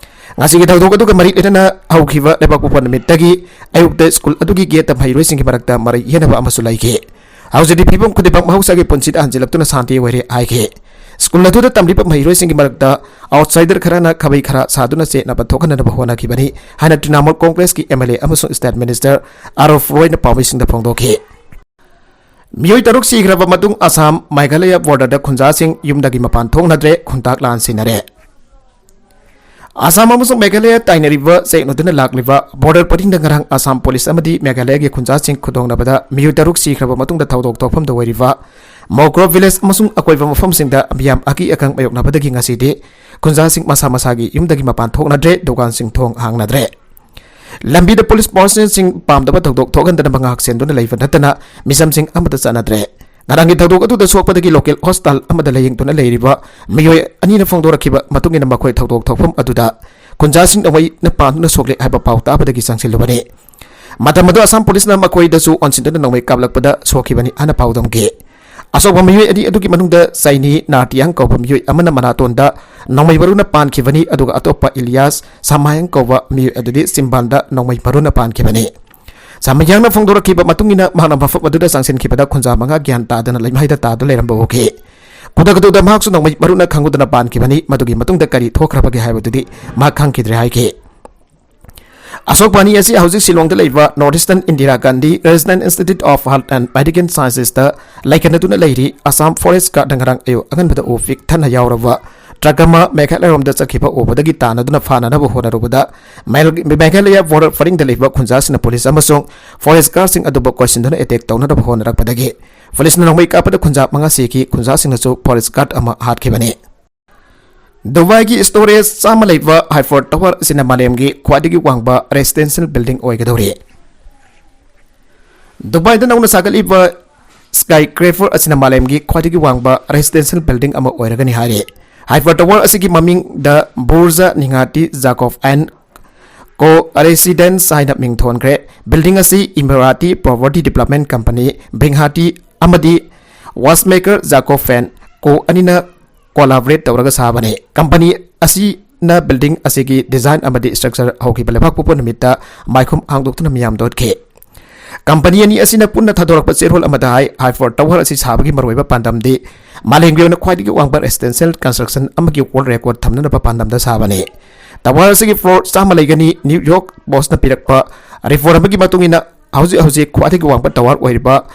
ꯉꯁꯤꯒꯤ ꯊꯧꯗꯣꯛ ꯑꯗꯨꯒ ꯃꯔꯤ ꯂꯩꯅꯅ ꯍꯧꯈꯤꯕ ꯂꯩꯕꯥꯛꯄꯣꯛꯄ ꯅꯨꯃꯤꯠꯇꯒꯤ ꯑꯌꯨꯛꯇ ꯁ꯭ꯀꯨꯜ ꯑꯗꯨꯒꯤ ꯒꯦꯠꯇ ꯃꯍꯩꯔꯣꯏꯁꯤꯡꯒꯤ ꯃꯔꯛꯇ ꯃꯔꯩ ꯌꯦꯠꯅꯕ ꯑꯃꯁꯨ ꯂꯩꯈꯤ꯫ ꯍꯧꯖꯤꯛꯇꯤ ꯐꯤꯕꯝ ꯈꯨꯗꯤꯡꯃꯛ ꯃꯍꯧꯁꯥꯒꯤ ꯄꯨꯟꯁꯤꯗ ꯍꯟꯖꯤꯜꯂꯛꯇꯨꯅ ꯁꯥꯟꯇꯤ ꯑꯣꯏꯔꯦ ꯍꯥꯏꯈꯤ꯫ ꯁ꯭ꯀꯨꯜ ꯑꯗꯨꯗ ꯇꯝꯂꯤꯕ ꯃꯍꯩꯔꯣꯏꯁꯤꯡꯒꯤ ꯃꯔꯛꯇ ꯑꯥꯎꯠꯁꯥꯏꯗꯔ ꯈꯔꯅ ꯈꯥꯕꯩ ꯈꯔ ꯁꯥꯗꯨꯅ ꯆꯌꯦꯠꯅꯕ ꯊꯣꯛꯍꯟꯅꯅꯕ ꯍꯣꯠꯅꯈꯤꯕꯅꯤ ꯍꯥꯏꯅ ꯇ꯭ꯔꯤꯅꯥꯃꯨꯜ ꯀꯣꯡꯒ꯭ꯔꯦꯁꯀꯤ ꯑꯦꯝ ꯑꯦꯜ ꯑꯦ ꯑꯃꯁꯨꯡ ꯁ꯭ꯇꯦꯠ ꯃꯤꯅꯤꯁꯇꯔ ꯑꯥꯔꯣꯐ ꯔꯣꯏꯅ ꯄꯥꯎꯃꯤꯁꯤꯡꯗ ꯐꯣꯡꯗꯣꯛꯈꯤ꯫ ꯃꯤꯑꯣꯏ ꯇꯔꯨꯛ ꯁꯤꯈ꯭ꯔꯕ ꯃꯇꯨꯡ ꯑꯁꯥꯝ ꯃꯦꯘꯥꯂꯌ ꯕꯣꯔꯗꯔꯗ ꯈꯨꯟꯖꯥꯁꯤꯡ ꯌꯨꯝꯗꯒꯤ ꯃꯄꯥꯟ ꯊꯣꯛꯅꯗ꯭ꯔꯦ, ꯈꯨꯟꯇꯥꯛ ꯂꯥꯟ ꯁꯤꯟꯅꯔꯦ꯫ ꯑꯁꯥꯝ ꯑꯃꯁꯨꯡ ꯃꯦꯘꯥꯂꯌ ꯇꯥꯏꯅꯔꯤꯕ ꯆꯌꯦꯠꯅꯗꯨꯅ ꯂꯥꯛꯂꯤꯕ ꯕꯣꯔꯗꯔ ꯄꯔꯤꯡꯗ ꯉꯔꯥꯡ ꯑꯁꯥꯝ ꯄꯨꯂꯤꯁ ꯑꯃꯗꯤ ꯃꯦꯘꯥꯂꯌꯒꯤ ꯈꯨꯟꯖꯥꯁꯤꯡ ꯈꯨꯗꯣꯡꯅꯕꯗ ꯃꯤꯑꯣꯏ ꯇꯔꯨꯛ ꯁꯤꯈ꯭ꯔꯕ ꯃꯇꯨꯡꯗ ꯊꯧꯗꯣꯛ ꯊꯣꯛꯐꯝꯗ ꯑꯣꯏꯔꯤꯕ ꯃꯣꯀ꯭ꯔꯣ ꯚꯤꯂꯦꯖ ꯑꯃꯁꯨꯡ ꯑꯀꯣꯏꯕ ꯃꯐꯝꯁꯤꯡꯗ ꯃꯤꯌꯥꯝ ꯑꯀꯤ ꯑꯈꯪ ꯃꯥꯌꯣꯛꯅꯕꯗꯒꯤ ꯉꯁꯤꯗꯤ ꯈꯨꯟꯖꯥꯁꯤꯡ ꯃꯁꯥ ꯃꯁꯥꯒꯤ ꯌꯨꯝꯗꯒꯤ ꯃꯄꯥꯟ ꯊꯣꯛꯅꯗ꯭ꯔꯦ, ꯗꯨꯀꯥꯟꯁꯤꯡ ꯊꯣꯡ ꯍꯥꯡꯅꯗ꯭ꯔꯦ꯫ ꯂꯝꯕꯤꯗ ꯄꯨꯂꯤꯁ ꯄꯥꯔꯁꯅꯦꯜꯁꯤꯡ ꯄꯥꯝꯗꯕ ꯊꯧꯗꯣꯛ ꯊꯣꯛꯍꯟꯗꯅꯕ ꯉꯥꯛ ꯁꯦꯟꯗꯨꯅ ꯂꯩꯕ ꯅꯠꯇꯅ ꯃꯤꯆꯝꯁꯤꯡ ꯑꯃꯠꯇ ꯆꯠꯅꯗ꯭ꯔꯦ꯫ ꯉꯔꯥꯡꯒꯤ ꯊꯧꯗꯣꯛ ꯑꯗꯨꯗ ꯁꯣꯛꯄꯗꯒꯤ ꯂꯣꯀꯦꯜ ꯍꯣꯁꯄꯤꯇꯥꯜ ꯑꯃꯗ ꯂꯥꯌꯦꯡꯗꯨꯅ ꯂꯩꯔꯤꯕ ꯃꯤꯑꯣꯏ ꯑꯅꯤꯅ ꯐꯣꯡꯗꯣꯔꯛꯈꯤꯕ ꯃꯇꯨꯡ ꯏꯟꯅ ꯃꯈꯣꯏ ꯊꯧꯗꯣꯛ ꯊꯣꯛꯐꯝ ꯑꯗꯨꯗ ꯈꯨꯟꯖꯥꯁꯤꯡ ꯅꯣꯡꯃꯩꯅ ꯄꯥꯟꯗꯨꯅ ꯁꯣꯛꯂꯦ ꯍꯥꯏꯕ ꯄꯥꯎ ꯇꯥꯕꯗꯒꯤ ꯆꯪꯁꯤꯜꯂꯨꯕꯅꯤ꯫ ꯃꯇꯝ ꯑꯗꯨ ꯑꯁꯥꯝ ꯄꯨꯂꯤꯁꯅ ꯃꯈꯣꯏꯗꯁꯨ ꯑꯣꯟꯁꯤꯟꯗꯨꯅ ꯅꯣꯡꯃꯩ ꯀꯥꯞꯂꯛꯄꯗ ꯁꯣꯛꯈꯤꯕꯅꯤ ꯍꯥꯏꯅ ꯄꯥꯎꯗꯝꯈꯤ꯫ ꯑꯁꯣꯛꯄ ꯃꯤꯑꯣꯏ ꯑꯅꯤ ꯑꯗꯨꯒꯤ ꯃꯅꯨꯡꯗ ꯆꯩꯅꯤ ꯅꯥꯔꯇꯤꯌꯥꯡ ꯀꯧꯕ ꯃꯤꯑꯣꯏ ꯑꯃꯅ ꯃꯅꯥꯇꯣꯟꯗ ꯅꯣꯡꯃꯩ ꯃꯔꯨꯅ ꯄꯥꯟꯈꯤꯕꯅꯤ, ꯑꯗꯨꯒ ꯑꯇꯣꯞꯄ ꯏꯂꯤꯌꯥꯁ ꯁꯃꯥꯌꯥꯡ ꯀꯧꯕ ꯃꯤꯑꯣꯏ ꯑꯗꯨꯗꯤ ꯆꯤꯝꯕꯥꯟꯗ ꯅꯣꯡꯃꯩ ꯃꯔꯨꯅ ꯄꯥꯟꯈꯤꯕꯅꯤ꯫ ꯁꯃꯥꯌꯥꯡꯅ ꯐꯣꯡꯗꯣꯔꯛꯈꯤꯕ ꯃꯇꯨꯡ ꯏꯟꯅ, ꯃꯍꯥꯛꯅ ꯃꯐꯝ ꯑꯗꯨꯗ ꯆꯪꯁꯤꯟꯈꯤꯕꯗ ꯈꯨꯟꯖꯥ ꯃꯉꯥ ꯒ꯭ꯌꯥꯟ ꯇꯥꯗꯅ ꯂꯩꯃꯥꯏꯗ ꯇꯥꯗꯨꯅ ꯂꯩꯔꯝꯕ ꯎꯈꯤ꯫ ꯈꯨꯗꯛ ꯑꯗꯨꯗ ꯃꯍꯥꯛꯁꯨ ꯅꯣꯡꯃꯩ ꯃꯔꯨꯅ ꯈꯪꯍꯧꯗꯅ ꯄꯥꯟꯈꯤꯕꯅꯤ꯫ ꯃꯗꯨꯒꯤ ꯃꯇꯨꯡꯗ ꯀꯔꯤ ꯊꯣꯛꯈ꯭ꯔꯕꯒꯦ ꯍꯥꯏꯕꯗꯨꯗꯤ ꯃꯍꯥꯛ ꯈꯪꯈꯤꯗ꯭ꯔꯦ ꯍꯥꯏꯈꯤ꯫ ꯑꯁꯣꯛꯄ ꯑꯅꯤ ꯑꯁꯤ ꯍꯧꯖꯤꯛ ꯁꯤꯂꯣꯡꯗ ꯂꯩꯕ North Eastern Indira Gandhi Resident Institute of Health and Medical Sciences ꯇ ꯂꯩꯈꯠꯅꯗꯨꯅ ꯂꯩꯔꯤ꯫ ꯑꯁꯥꯝ ꯐꯣꯔꯦꯁ ꯒꯥꯔꯗꯅ ꯉꯔꯥꯡ ꯑꯌꯨꯛ ꯑꯉꯟꯕꯗ ꯎ ꯄꯤꯛ ꯊꯟꯅ ꯌꯥꯎꯔꯕ ꯇ꯭ꯔꯛ ꯑꯃ ꯃꯦꯘꯥꯂꯌꯔꯣꯝꯗ ꯆꯠꯈꯤꯕ ꯎꯕꯗꯒꯤ ꯇꯥꯟꯅꯗꯨꯅ ꯐꯥꯅꯅꯕ ꯍꯣꯠꯅꯔꯨꯕꯗ ꯃꯦꯜ-, ꯃꯦꯘꯥꯂꯌ ꯕꯣꯔꯗꯔ ꯄꯔꯤꯡꯗ ꯂꯩꯕ ꯈꯨꯟꯖꯥꯁꯤꯡꯅ ꯄꯨꯂꯤꯁ ꯑꯃꯁꯨꯡ ꯐꯣꯔꯦꯁ ꯒꯥꯔꯗꯁꯤꯡ ꯑꯗꯨꯕꯨ ꯀꯣꯏꯁꯤꯟꯗꯨꯅ ꯑꯦꯇꯦꯛ ꯇꯧꯅꯅꯕ ꯍꯣꯠꯅꯔꯛꯄꯗꯒꯤ ꯄꯨꯂꯤꯁꯅ ꯅꯣꯡꯃꯩ ꯀꯥꯞꯄꯗ ꯈꯨꯟꯖꯥ ꯃꯉꯥ ꯁꯤꯈꯤ, ꯈꯨꯟꯖꯥꯁꯤꯡꯅꯁꯨ ꯐꯣꯔꯦꯁ ꯒꯥꯔꯗ ꯑꯃ ꯍꯥꯠꯈꯤꯕꯅꯤ꯫ ꯗꯨꯕꯥꯏꯒꯤ ꯁ꯭ꯇꯣꯔꯦꯖ ꯆꯥꯝꯃ ꯂꯩꯕ ꯍꯥꯏꯐꯔ ꯇꯋꯔ ꯑꯁꯤꯅ ꯃꯥꯂꯦꯝꯒꯤ ꯈ꯭ꯋꯥꯏꯗꯒꯤ ꯋꯥꯡꯕ ꯔꯦꯁꯤꯗꯦꯟꯁꯤꯌꯦꯜ ꯕꯤꯜꯗꯤꯡ ꯑꯣꯏꯒꯗꯧꯔꯤ꯫ ꯗꯨꯕꯥꯏꯗ ꯅꯧꯅ ꯁꯥꯒꯠꯂꯤꯕ ꯁ꯭ꯀꯥꯏ ꯀ꯭ꯔꯦꯄꯔ ꯑꯁꯤꯅ ꯃꯥꯂꯦꯝꯒꯤ ꯈ꯭ꯋꯥꯏꯗꯒꯤ ꯋꯥꯡꯕ ꯔꯦꯁꯤꯗꯦꯟꯁꯤꯌꯦꯜ ꯕꯤꯜꯗꯤꯡ ꯑꯃ ꯑꯣꯏꯔꯒꯅꯤ ꯍꯥꯏꯔꯤ꯫ ꯍꯥꯏꯐꯔ ꯇꯋꯔ ꯑꯁꯤꯒꯤ ꯃꯃꯤꯡꯗ ꯕꯨꯔꯖ ꯅꯤꯡꯍꯥꯇꯤ ꯖꯥꯀꯣꯐ ꯑꯦꯟ ꯀꯣ ꯔꯦꯁꯤꯗꯦꯟꯁ ꯍꯥꯏꯅ ꯃꯤꯡ ꯊꯣꯟꯈ꯭ꯔꯦ꯫ ꯕꯤꯜꯗꯤꯡ ꯑꯁꯤ ꯏꯃꯥꯔꯥꯇꯤ ꯄ꯭ꯔꯣꯄꯔꯇꯤ ꯗꯤꯕꯂꯞꯃꯦꯟ ꯀꯝꯄꯅꯤ ꯕ꯭ꯔꯤꯡꯍꯥꯇꯤ ꯑꯃꯗꯤ ꯋꯥꯁꯃꯦꯀꯔ ꯖꯥꯀꯣꯐ ꯑꯦꯟ ꯀꯣ ꯑꯅꯤꯅ ꯀꯣꯂꯥꯕꯣꯔꯦꯠ ꯇꯧꯔꯒ ꯁꯥꯕꯅꯤ꯫ ꯀꯝꯄꯅꯤ ꯑꯁꯤꯅ ꯕꯤꯜꯗꯤꯡ ꯑꯁꯤꯒꯤ ꯗꯤꯖꯥꯏꯟ ꯑꯃꯗꯤ ꯁ꯭ꯇ꯭ꯔꯛꯆꯔ ꯍꯧꯈꯤꯕ ꯂꯩꯕꯥꯛꯄꯣꯛꯄ ꯅꯨꯃꯤꯠꯇ ꯃꯥꯏꯈꯨꯝ ꯍꯥꯡꯗꯣꯛꯇꯨꯅ ꯃꯤꯌꯥꯝꯗ ꯎꯠꯈꯤ꯫ ꯀꯝꯄꯅꯤ ꯑꯅꯤ ꯑꯁꯤꯅ ꯄꯨꯟꯅ ꯊꯥꯗꯣꯔꯛꯄ ꯆꯦꯔꯣꯜ ꯑꯃꯗ ꯍꯥꯏ, ꯍꯥꯏꯐꯔ ꯇꯋꯔ ꯑꯁꯤ ꯁꯥꯕꯒꯤ ꯃꯔꯨꯑꯣꯏꯕ ꯄꯥꯟꯗꯝꯗꯤ ꯃꯥꯂꯦꯝꯒꯤ ꯑꯣꯏꯅ ꯈ꯭ꯋꯥꯏꯗꯒꯤ ꯋꯥꯡꯕ ꯔꯦꯁꯤꯗꯦꯟꯁꯤꯌꯦꯜ ꯀꯟꯁꯇ꯭ꯔꯛꯁꯟ ꯑꯃꯒꯤ ꯋꯥꯔꯜꯗ ꯔꯦꯀꯣꯔꯗ ꯊꯝꯅꯅꯕ ꯄꯥꯟꯗꯝꯗ ꯁꯥꯕꯅꯤ꯫ ꯇꯋꯔ ꯑꯁꯤꯒꯤ ꯐ꯭ꯂꯣꯔ ꯆꯥꯝꯃ ꯂꯩꯒꯅꯤ꯫ ꯅ꯭ꯌꯨ ꯌꯣꯔꯛ ꯄꯣꯁ꯭ꯠꯅ ꯄꯤꯔꯛꯄ ꯔꯤꯄꯣꯔꯠ ꯑꯃꯒꯤ ꯃꯇꯨꯡ ꯏꯟꯅ, ꯍꯧꯖꯤꯛ ꯍꯧꯖꯤꯛ ꯈ꯭ꯋꯥꯏꯗꯒꯤ ꯋꯥꯡꯕ ꯇꯋꯔ ꯑꯣꯏꯔꯤꯕ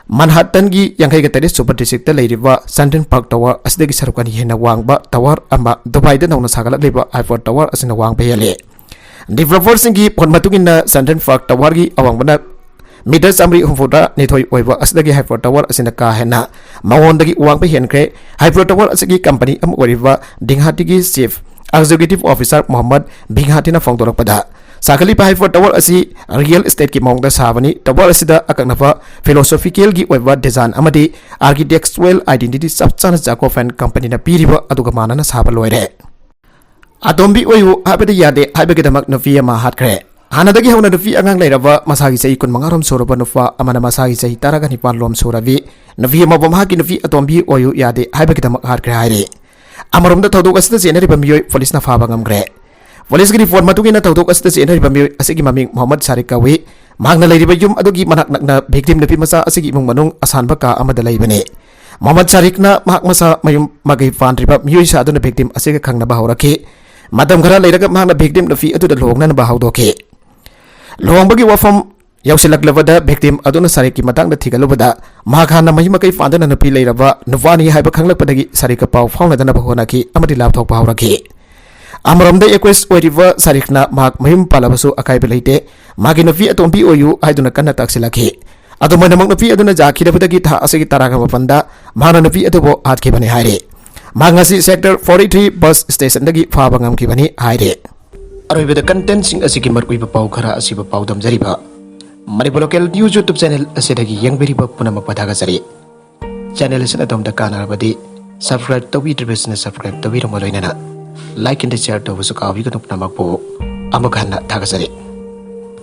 ꯃꯟꯍꯥꯇꯟꯒꯤ ꯌꯥꯡꯈꯩꯒ ꯇꯔꯦꯠ ꯁꯨꯕ ꯗꯤꯁꯇ꯭ꯔꯤꯛꯇ ꯂꯩꯔꯤꯕ ꯁꯟꯇꯟ ꯄꯥꯔꯛ ꯇꯋꯔ ꯑꯁꯤꯗꯒꯤ ꯁꯔꯨꯛ ꯑꯅꯤ ꯍꯦꯟꯅ ꯋꯥꯡꯕ ꯇꯋꯔ ꯑꯃ, ꯗꯨꯕꯥꯏꯗ ꯅꯧꯅ ꯁꯥꯒꯠꯂꯛꯂꯤꯕ ꯑꯥꯏꯐꯦꯜ ꯇꯋꯔ ꯑꯁꯤꯅ ꯋꯥꯡꯕ ꯍꯦꯜꯂꯤ꯫ ꯗꯤꯕꯦꯂꯄꯔꯁꯤꯡꯒꯤ ꯄꯣꯠ ꯃꯇꯨꯡ ꯏꯟꯅ, ꯁꯟꯇꯟ ꯄꯥꯔꯛ ꯇꯋꯔꯒꯤ ꯑꯋꯥꯡꯕꯅ ꯃꯤꯇꯔ ꯆꯥꯃꯔꯤ ꯍꯨꯝꯐꯨꯇꯔꯥ ꯅꯤꯊꯣꯏ ꯑꯣꯏꯕ ꯑꯁꯤꯗꯒꯤ ꯍꯥꯏꯐꯦꯜ ꯇꯋꯔ ꯑꯁꯤꯅ ꯀꯥ ꯍꯦꯟꯅ ꯃꯉꯣꯟꯗꯒꯤ ꯋꯥꯡꯕ ꯍꯦꯟꯈ꯭ꯔꯦ꯫ ꯍꯥꯏꯐꯦꯜ ꯇꯋꯔ ꯑꯁꯤꯒꯤ ꯀꯝꯄꯅꯤ ꯑꯃ ꯑꯣꯏꯔꯤꯕ ꯗꯤꯡꯍꯥꯇꯤꯒꯤ ꯆꯤꯐ ꯑꯦꯛꯖꯤꯀ꯭ꯌꯨꯇꯤꯚ ꯑꯣꯐꯤꯁꯥꯔ ꯃꯣꯍꯝꯃꯗ ꯕꯤꯡꯍꯥꯇꯤꯅ ꯐꯣꯡꯗꯣꯔꯛꯄꯗ, ꯁꯥꯒꯠꯂꯤꯕ ꯍꯥꯏꯐꯦꯜ ꯇꯋꯔ ꯑꯁꯤ ꯔꯤꯌꯦꯜ ꯏꯁꯇꯦꯠꯀꯤ ꯃꯑꯣꯡꯗ ꯁꯥꯕꯅꯤ꯫ ꯇꯋꯔ ꯑꯁꯤꯗ ꯑꯀꯛꯅꯕ ꯐꯤꯂꯣꯁꯣꯐꯤꯀꯦꯜꯒꯤ ꯑꯣꯏꯕ ꯗꯤꯖꯥꯏꯟ ꯑꯃꯗꯤ ꯑꯥꯔꯀꯤꯇꯦꯛꯆꯨꯋꯦꯜ ꯑꯥꯏꯗꯦꯟꯇꯤꯇꯤ ꯆꯞ ꯆꯥꯅ ꯖꯥꯀꯣꯐ ꯑꯦꯟ ꯀꯝꯄꯅꯤꯅ ꯄꯤꯔꯤꯕ ꯑꯗꯨꯒ ꯃꯥꯟꯅꯅ ꯁꯥꯕ ꯂꯣꯏꯔꯦ꯫ ꯑꯇꯣꯝꯕꯤ ꯑꯣꯏꯌꯨ ꯍꯥꯏꯕꯗꯤ ꯌꯥꯗꯦ ꯍꯥꯏꯕꯒꯤꯗꯃꯛ ꯅꯨꯄꯤ ꯑꯃ ꯍꯥꯠꯈ꯭ꯔꯦ꯫ ꯍꯥꯟꯅꯗꯒꯤ ꯍꯧꯅ ꯅꯨꯄꯤ ꯑꯉꯥꯡ ꯂꯩꯔꯕ, ꯃꯁꯥꯒꯤ ꯆꯍꯤ ꯀꯨꯟꯃꯉꯥ ꯔꯣꯝ ꯁꯨꯔꯕ ꯅꯨꯄꯥ ꯑꯃꯅ ꯃꯁꯥꯒꯤ ꯆꯍꯤ ꯇꯔꯥꯒ ꯅꯤꯄꯥꯟ ꯂꯣꯝ ꯁꯨꯔꯕꯤ ꯅꯨꯄꯤ ꯑꯃꯕꯨ ꯃꯍꯥꯛꯀꯤ ꯅꯨꯄꯤ ꯑꯇꯣꯝꯕꯤ ꯑꯣꯏꯌꯨ ꯌꯥꯗꯦ ꯍꯥꯏꯕꯒꯤꯗꯃꯛ ꯍꯥꯠꯈ꯭ꯔꯦ ꯍꯥꯏꯔꯤ꯫ ꯑꯃꯔꯣꯝꯗ ꯊꯧꯗꯣꯛ ꯑꯁꯤꯗ ꯆꯦꯟꯅꯔꯤꯕ ꯃꯤꯑꯣꯏ ꯄꯨꯂꯤꯁꯅ ꯐꯥꯕ ꯉꯝꯈ꯭ꯔꯦ꯫ ꯄꯨꯂꯤꯁꯀꯤ ꯔꯤꯄꯣꯔꯠ ꯃꯇꯨꯡ ꯏꯟꯅ ꯊꯧꯗꯣꯛ ꯑꯁꯤꯗ ꯆꯦꯟꯅꯔꯤꯕ ꯃꯤꯑꯣꯏ ꯑꯁꯤꯒꯤ ꯃꯃꯤꯡ ꯃꯣꯍꯝꯃꯗ ꯁꯥꯔꯤꯛ ꯀꯧꯏ꯫ ꯃꯍꯥꯛꯅ ꯂꯩꯔꯤꯕ ꯌꯨꯝ ꯑꯗꯨꯒꯤ ꯃꯅꯥꯛ ꯅꯛꯅ victim ꯅꯨꯄꯤ ꯃꯆꯥ ꯑꯁꯤꯒꯤ ꯏꯃꯨꯡ ꯃꯅꯨꯡ ꯑꯁꯥꯟꯕ ꯀꯥ ꯑꯃꯗ ꯂꯩꯕꯅꯤ꯫ ꯃꯣꯍꯝꯃꯗ ꯁꯥꯔꯤꯛꯅ ꯃꯍꯥꯛ ꯃꯁꯥ ꯃꯌꯨꯝ ꯃꯀꯩ ꯄꯥꯟꯗ꯭ꯔꯤꯕ ꯃꯤꯑꯣꯏ ꯁꯥꯗꯨꯅ victim ꯑꯁꯤꯒ ꯈꯪꯅꯕ ꯍꯧꯔꯛꯈꯤ꯫ ꯃꯇꯝ ꯈꯔ ꯂꯩꯔꯒ ꯃꯍꯥꯛꯅ victim ꯅꯨꯄꯤ ꯑꯗꯨꯗ ꯂꯨꯍꯣꯡꯅꯅꯕ ꯍꯧꯗꯣꯛꯈꯤ꯫ ꯂꯨꯍꯣꯡꯕꯒꯤ ꯋꯥꯐꯝ ꯌꯧꯁꯤꯜꯂꯛꯂꯕꯗ victim ꯑꯗꯨꯅ ꯁꯥꯔꯤꯛꯀꯤ ꯃꯇꯥꯡꯗ ꯊꯤꯒꯠꯂꯨꯕꯗ, ꯃꯍꯥꯛ ꯍꯥꯟꯅ ꯃꯌꯨꯝ ꯃꯀꯩ ꯄꯥꯟꯗꯅ ꯅꯨꯄꯤ ꯂꯩꯔꯕ ꯅꯨꯄꯥꯅꯤ ꯍꯥꯏꯕ ꯈꯪꯂꯛꯄꯗꯒꯤ ꯁꯥꯔꯤꯛꯀ ꯄꯥꯎ ꯐꯥꯎꯅꯗꯅꯕ ꯍꯣꯠꯅꯈꯤ ꯑꯃꯗꯤ ꯂꯥꯞꯊꯣꯛꯄ ꯍꯧꯔꯛꯈꯤ꯫ ꯑꯃꯔꯣꯝꯗ accused ꯑꯣꯏꯔꯤꯕ ꯁꯥꯔꯤꯛꯅ ꯃꯍꯥꯛ ꯃꯌꯨꯝ ꯄꯥꯜꯂꯕꯁꯨ ꯑꯀꯥꯏꯕ ꯂꯩꯇꯦ, ꯃꯥꯒꯤ ꯅꯨꯄꯤ ꯑꯇꯣꯝꯕꯤ ꯑꯣꯏꯌꯨ ꯍꯥꯏꯗꯨꯅ ꯀꯟꯅ ꯇꯛꯁꯤꯜꯂꯛꯈꯤ꯫ ꯑꯗꯨꯝ ꯑꯣꯏꯅꯃꯛ ꯅꯨꯄꯤ ꯑꯗꯨꯅ ꯌꯥꯈꯤꯗꯕꯗꯒꯤ ꯊꯥ ꯑꯁꯤꯒꯤ ꯇꯔꯥꯒ ꯃꯥꯄꯟꯗ ꯃꯍꯥꯛꯅ ꯅꯨꯄꯤ ꯑꯗꯨꯕꯨ ꯍꯥꯠꯈꯤꯕꯅꯤ ꯍꯥꯏꯔꯤ꯫ ꯃꯍꯥꯛ ꯉꯁꯤ sector forty three bus stationꯗꯒꯤ ꯐꯥꯕ ꯉꯝꯈꯤꯕꯅꯤ ꯍꯥꯏꯔꯤ꯫ ꯑꯔꯣꯏꯕꯗ contentꯁꯤꯡ ꯑꯁꯤꯒꯤ ꯃꯔꯨꯑꯣꯏꯕ ꯄꯥꯎ ꯈꯔ ꯑꯁꯤꯕꯨ ꯄꯥꯎꯗꯝꯖꯔꯤꯕ Manipur Local News YouTube channel ꯑꯁꯤꯗꯒꯤ ꯌꯦꯡꯕꯤꯔꯤꯕ ꯄꯨꯝꯅꯃꯛꯄꯨ ꯊꯥꯒꯠꯆꯔꯤ꯫ Channel ꯑꯁꯤꯅ ꯑꯗꯣꯝꯗ ꯀꯥꯟꯅꯔꯕꯗꯤ subscribe ꯇꯧꯕꯤꯗ꯭ꯔꯤꯕꯁꯤꯡꯅ subscribe ꯇꯧꯕꯤꯔꯝꯕ ꯂꯣꯏꯅꯅ like and share ꯇꯧꯕꯁꯨ ꯀꯥꯎꯕꯤꯒꯅꯨ꯫ ꯄꯨꯝꯅꯃꯛꯄꯨ ꯑꯃꯨꯛ ꯍꯟꯅ ꯊꯥꯒꯠꯆꯔꯤ꯫